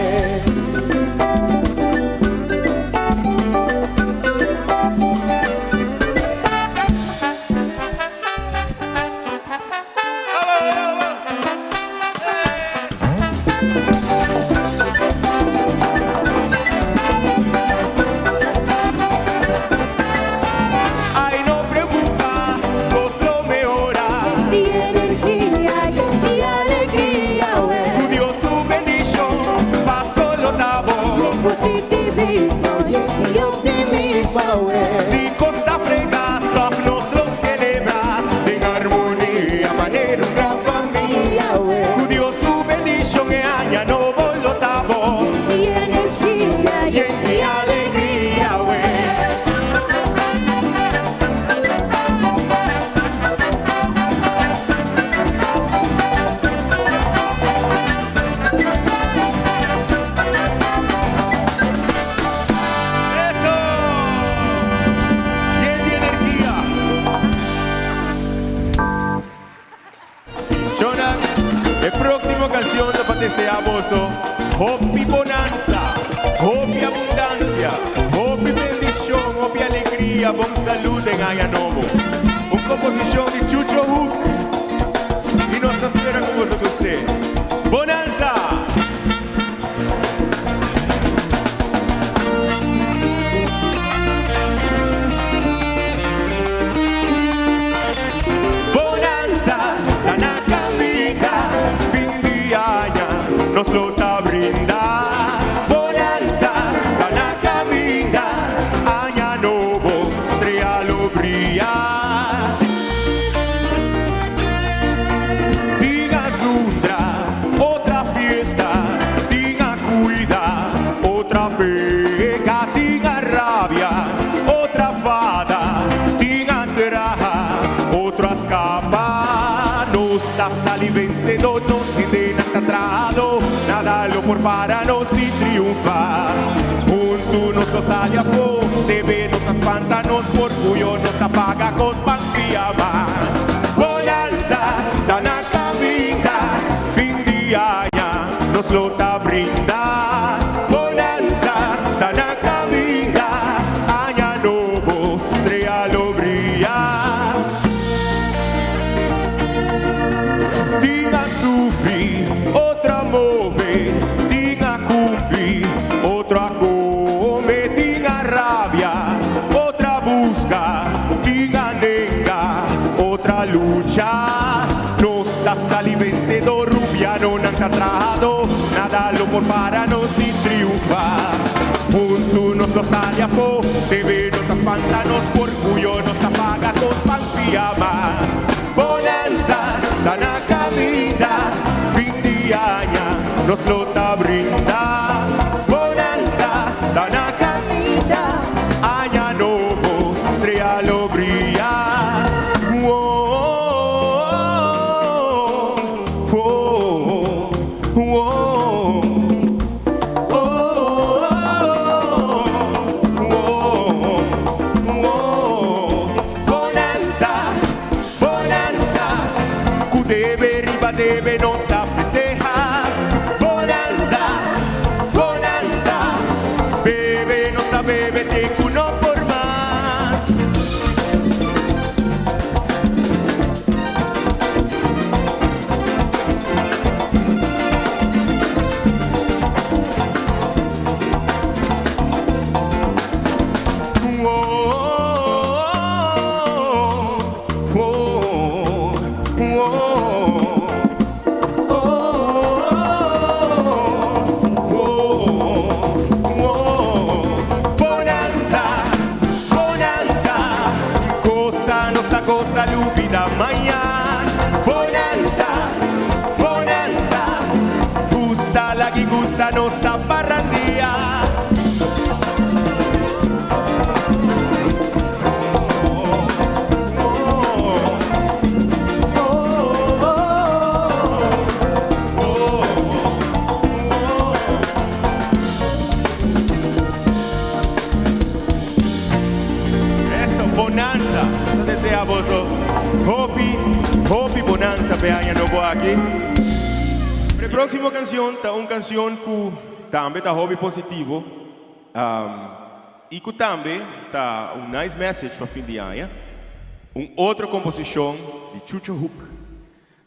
Ay no preocupa, cos lo mehora. Di energia y alegria, Cu Dios su bendicion, Pasco lo ta bon. Positivismo y optimismo. Si cos ta frega, tog nos lo celebra den armonia, manera un gran famia. Cu Dios su bendicion e aña nobo lo ta bon. Di energia yen di alegria. Eso! Yen di energia. Shonnan, e próksimo kanshon ta pa deseá boso hopi bonansa, hopi abundansia, hopi bendishon, hopi alegria, bon salú den aña nobo. Un komposishon di Chucho Hoek i nos ta spera ku boso gust'é. Bonansa! Bonanza ta na caminda, fin di aña nos lo ta brinda. Bonanza ta na caminda, aña nobo strea lo bria. Tin a zundra otra fiesta, tin a cuida otra pega, tin a rabia otra fada, tin a traha otro a scapa. Nos ta sali vencedor, nos hendenan ta trahado, nada lo por para nos di triunfa. Hunto nos lo sali afo, debe nos a spanta nos, orguyo nos a paga cos pan fia mas. Bonanza ta na caminda, fin di aña nos lo ta brinda. Bonanza ta na caminda, aña nobo strea lo bria. Tin a sufri, otro a move, tin a cumpli, otro a come, tin a rabia, otro a busca, tin a nenga, otro a lucha. Nos ta sali vencedor, rubianonan ta trahado, nada lo por para nos di triunfa. Hunto nos lo sali afo, debe nos ta spanta nos, cu orguyo nos ta paga cos pan fia mas. Bonanza ta na caminda, fin di aña nos lo ta brinda. Bonanza ta na caminda, aña nobo strea lo bria. Bonanza, bonanza, cu debe riba debe nos ta festeha. Bonanza, bonanza, bebe nos ta bebe te cu no por mas. Bonanza, bonanza, gosa nos ta gosa lubida mañan. Bonanza, bonanza, gusta lag'i gusta nos ta parrandia. aki. E próksimo kanshon ta un kanshon ku tambe ta hopi positivo i ku tambe ta un nice message pa fin di aña. Un otro komposishon di Chucho Hoek.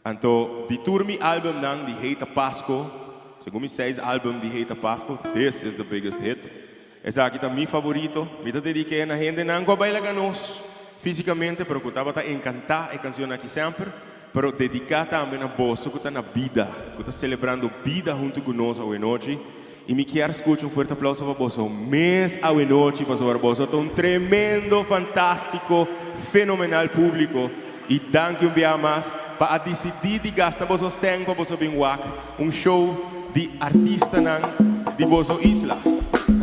Anto di tur mi albumnan di Hey ta Pasco, segun mi seis album di Hey ta Pasco, this is the biggest hit. Esaki ta mi favorito. Mi ta dedik'é na hendenan ku a bai laga nos físikamente pero ku tabata enkantá e kanshon aki semper, pero dediká tambe na boso ku ta na bida, ku ta selebrando bida huntu ku nos awenochi. I mi kier skucha un fuerte aplauso pa boso mes awenochi pasobra boso ta un tremendo, fantástiko, fenomenal públiko. I danki un biaha mas pa a disidí di gasta boso sèn pa boso bin wak un show di artistanan di boso isla.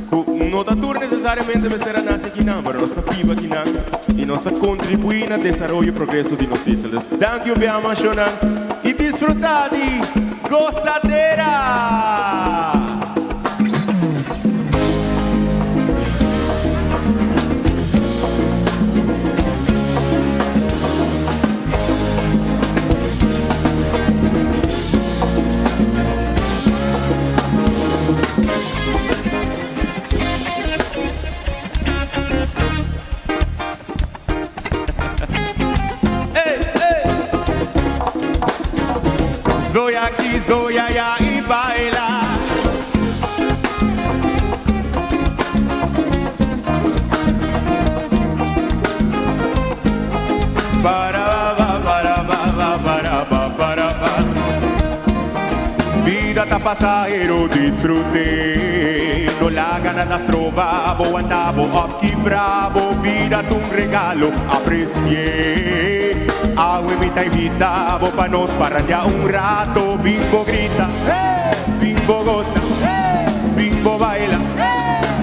Ku no ta tur nesesariamente mester a nase akinan, pero nos ta biba akinan i nos ta kontribuí na desaroyo i progreso di nos isla. Dus danki un biaha mas shownan i disfrutá di Gozadera! Zoya aki, zoya ya y baila. Para ba para ba ba para ba para ba. Bida ta pasahero, disfrut'é. No laga nada stroba bo, anda bo òf kibra bo. Bida ta un regalo, apresi'é. Awe mi ta invita bo pa nos parrandia un rato. Bin bo grita, bin bo gosa, bin bo baila,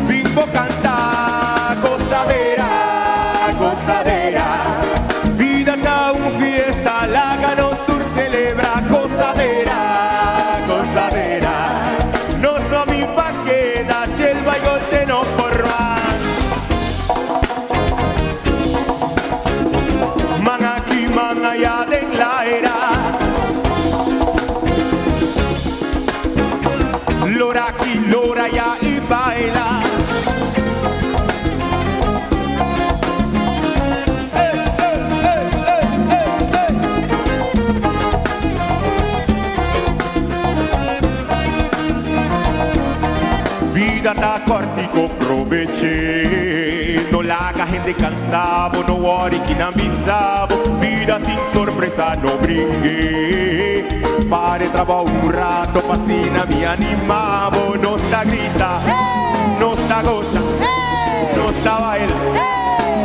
bin bo kanta. Gozadera, gozadera. Bida ta un fiesta, laga nos tur celebra. Gozadera, gozadera. Nos no bin pa keda, chelba y golte no por mas. Man aki, man aya den laira. Lora aki, lora aya y baila. Bida ta cortico, probeche. No laga hende cansa bo, no worry ki nan bisa bo. Bida tin sorpresa, no bringue. Pare trabao un rato pa asina mi anima bo. Nos ta grita, nos ta goza, nos ta baila,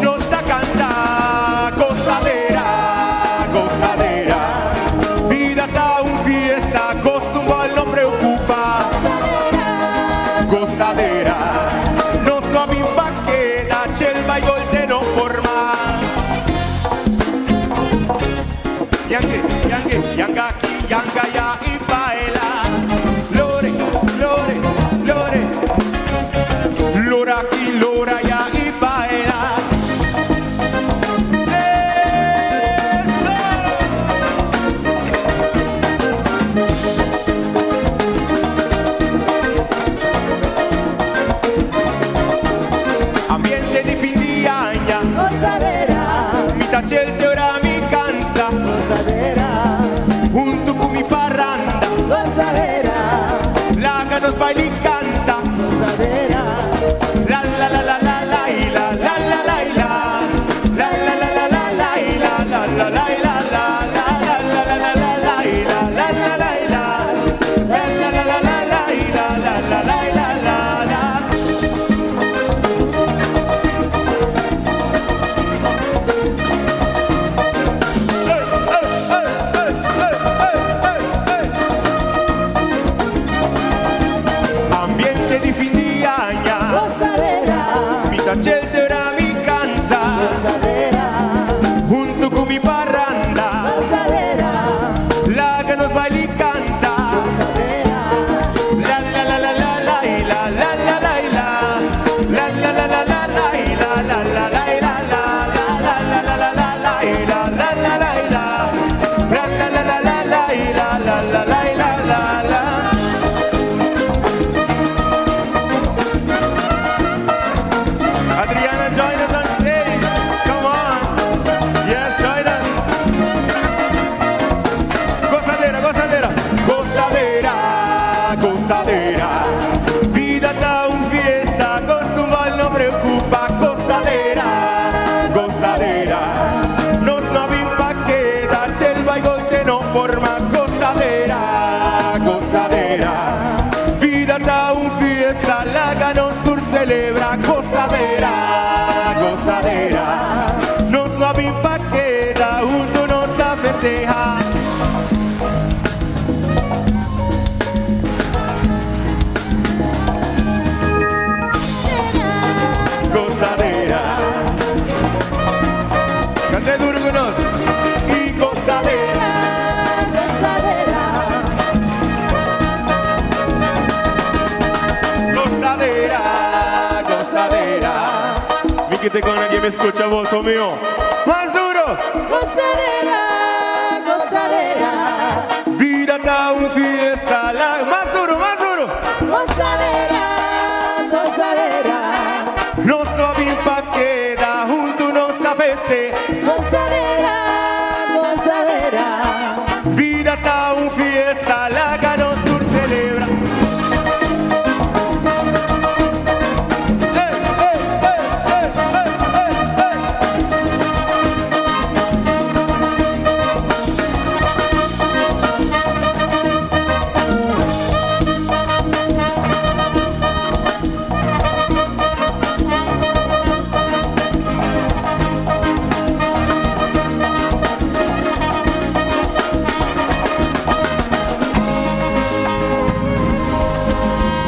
nos ta canta. Gozadera, gozadera. Bida ta un fiesta, costumbal no preocupa. Gozadera, nos no a bin pa keda, chelba y golte no por mas. Yangue, yangue, yanga aki, yanga ya y baila. Lore, lore, lore. Lora aki, lora ya y baila. Eso! celebra gozadera, gozadera. Nos no a bin pa keda, hunto nos ta festeha. Gozadera. Cante duro cu nos. Y gozadera, gozadera. Gozadera, gozadera. Mi ke tende cu mi scucha bos, mio. Mas duro. Gozadera, gozadera. Bida ta un fiesta. La, mas duro, mas duro. Gozadera, gozadera. Nos no a bin pa keda, hunto nos ta festeha. Gozadera, gozadera. Bida ta un fiesta, laga nos tur celebra. Hey, hey, hey, hey, hey, hey, hey.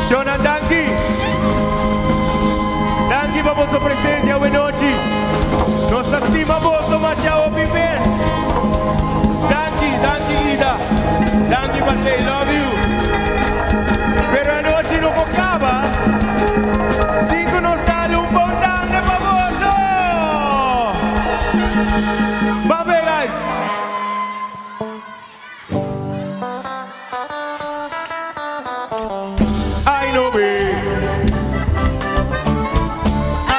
Shona, danki. Danki pa boso presencia awe nochi. Nos ta stima boso masha hopi mes. Danki, danki Ida. Danki Pate, love you. Pero anochi no por caba. Sin cu nos dal un bon dande pa boso. Bye guys. Ay no be.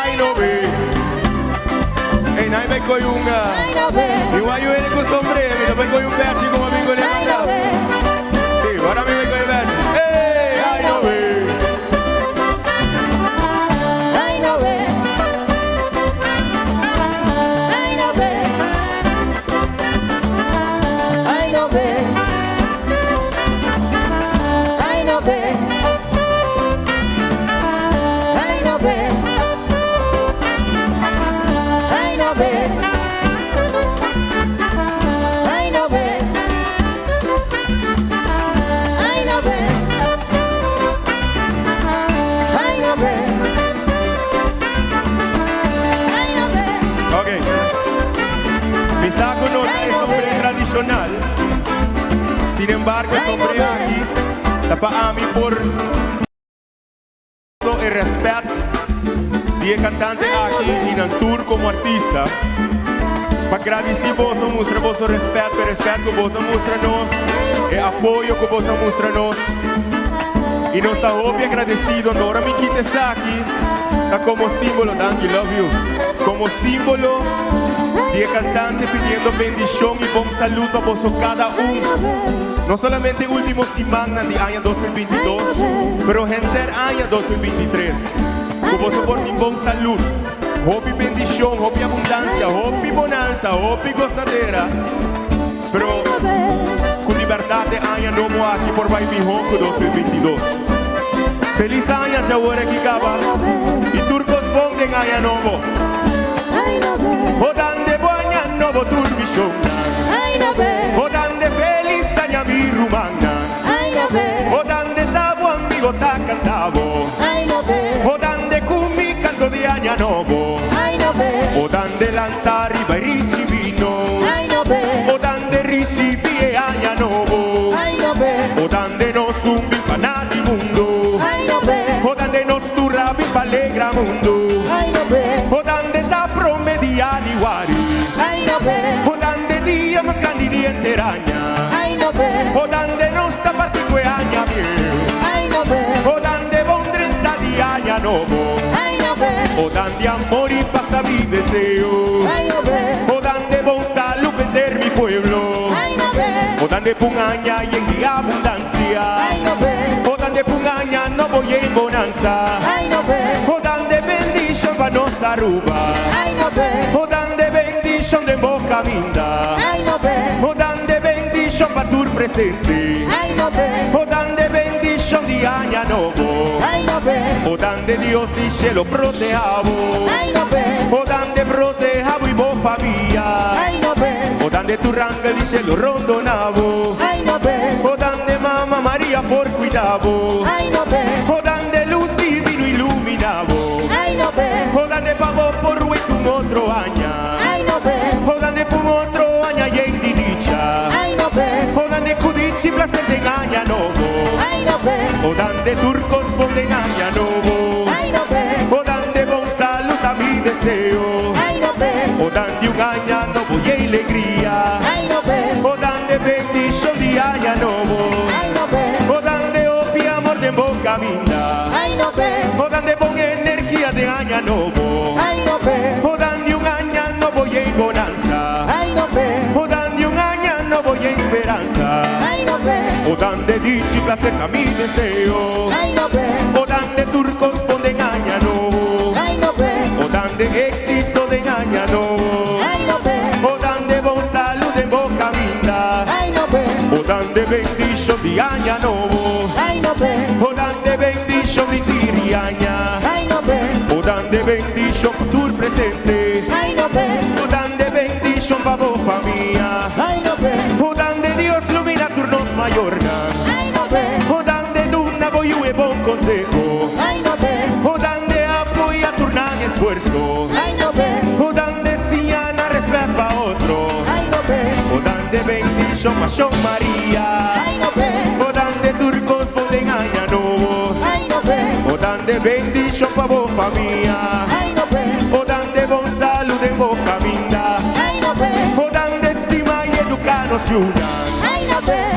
Ay no be. Hey, nay bay koy un Ay no be. Igual yo con sombrero, mira, bay koy un pechi como amigo le Ay no be. Sí, ahora mi bay koy pechi. Hey, ay no be. Ay no be. Ay no be. Ay no be. Ay no be. Ay no be. Ay no be. Ay no be. Ay no be. Ay no be. Ay no be. Ok. Mi saco no ta sombrero tradicional. Sin embargo, e sombrero aki ta pa mi por e respet di e cantante aki y nan tur como artista. Pa gradici boso, mustra boso respet, e respet cu boso a mustra nos, e apoyo cu boso a mustra nos. Y nos ta hopi agradecido. Awor mi kita esaki, ta como simbolo, thank you, love you. Como simbolo di cantante pidiendo bendicion y bon salud pa boso cada un. No solamente ultimo siman di aña 2022, pero henter aña 2023. Cu boso por tin bon salud, hopi bendicion, hopi abundancia, hopi bonanza, hopi gozadera. Pero cu libertad e aña nobo aki por bay miho cu 2022. Feliz aña, awor aki caba. Y tur cos bon den aña nobo. O dande bo aña nobo tur mi shonnan. O dande feliz aña mi rumannan. O dande ta bo amigo ta canta bo. O dande cu mi canto di aña nobo. O dande lanta riba y ricibi nos. O dande ricibi e aña nobo. O dande nos un bin pa di mundo. O dande nos tur a bin pa alegra mundo. O dande ta prome di januari. O dande dia mas grandi di henter aña. O dande nos ta parti cu aña bieu. O dande bon drenta di aña nobo. O dande amor y paz ta mi deseo. O dande bon salud pa henter mi pueblo. O dande pa un aña yen di abundancia. O dande pa un aña nobo yen bonanza. O dande bendicion pa nos Aruba. O dande bendicion den bo caminda. O dande bendicion pa tur presente. O dande bendicion di aña nobo. O dande Dios di cielo proteha bo. O dande proteha bo y bo famia. O dande tur angel di cielo rondona bo. O dande Mama Maria por cuida bo. O dande luz divino ilumina bo. O dande pa bo por wet un otro aña. O dande p'un otro aña yen di dicha. O dande cu dicha y placer den aña nobo. O dande tur cos bon den aña nobo. O dande bon salud ta mi deseo. O dande un aña nobo yen legria. O dande bendicion di aña nobo. O dande hopi amor den bo caminda. O dande bon energia den aña nobo. O dande un aña nobo yen bonanza. O dande un aña nobo yen speranza. O dande dicha y placer ta mi deseo. O dande tur cos bon den aña nobo. O dande exito den aña nobo. O dande bon salud den bo caminda. O dande bendicion di aña nobo. O dande bendicion di tiri aña. O dande bendicion tur presente. O dande bendicion pa bo famia. O dande Dios lumina tur nos mayornan. O dande duna bo yiu e bon conseho. O dande apoya tur nan esfuerzo. O dande siña nan respet pa otro. O dande bendicion pa Shon Maria. O dande tur cos bon den aña nobo. O dande bendicion pa bo famia. O dande bon salud den bo caminda. O dande stima y educa nos yiunan.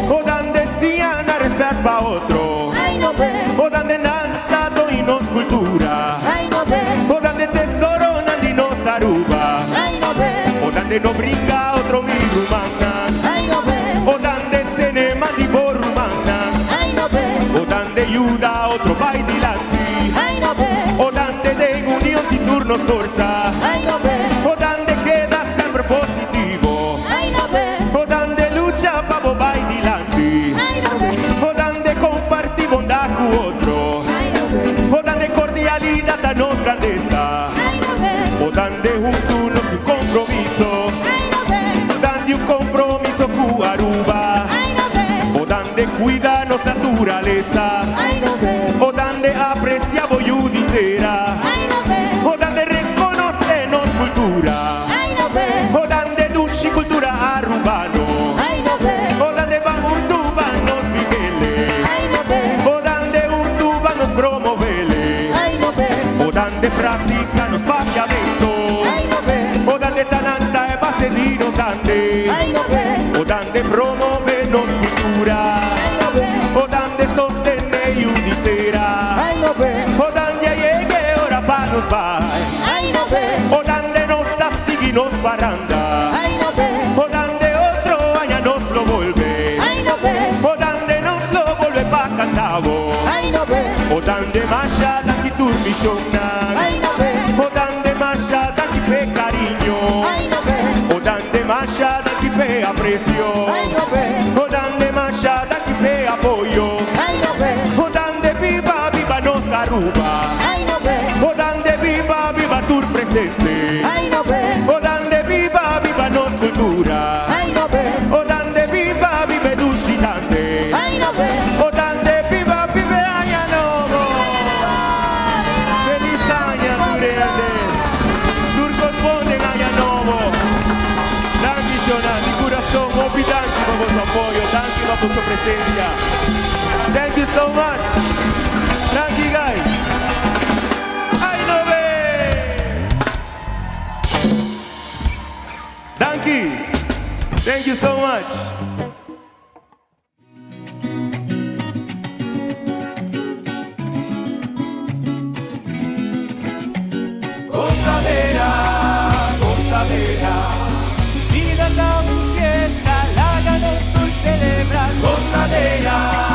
O dande siña nan respet pa otro. O dande nan ta don nos cultura. O dande tesoronan di nos Aruba. O dande no bringa otro mi rumannan. O dande tene man di bo rumannan. O dande yuda otro bay dilanti. O dande den union di tur nos forsa. O dande keda semper positivo. O dande lucha pa bo bay dilanti. O dande comparti bondad cu otro. O dande cordialidad ta nos grandeza. O dande hunto nos tin compromiso. O dande un compromiso cu Aruba. O dande cuida nos naturaleza. O dande aprecia bo yiu di tera. O dande reconoce nos cultura. O dande dushi cultura Arubano. O dande ban hunto ban nos bib'ele. O dande hunto ban nos promove'le. O dande practica nos papiamento. O dande ta nan ta e base di nos dande. O dande promove nos cultura. O dande sostene yiu di tera. O dande a yega e ora pa nos bay. O dande nos ta sigui nos paranda. O dande otro aña nos lo bolbe. O dande nos lo bolbe pa canta bo. O dande masha danki tur misionnan. O dande masha danki p'e cariño. O dande masha danki p'e aprecio. O dande masha danki p'e apoyo. O dande biba biba nos Aruba. O dande biba biba tur presente. O dande biba biba nos cultura. O dande biba biba e dushi dande. O dande biba biba e aña nobo. Feliz aña tur hende. Tur cos bon den aña nobo. Danki shona di curason hopi danki pa boso apoyo. Danki pa boso presencia. Thank you so much. Danki guys. Ay no be! Danki. Thank you so much. Gozadera, gozadera, bida ta un fiesta, laga nos tur celebra. Gozadera.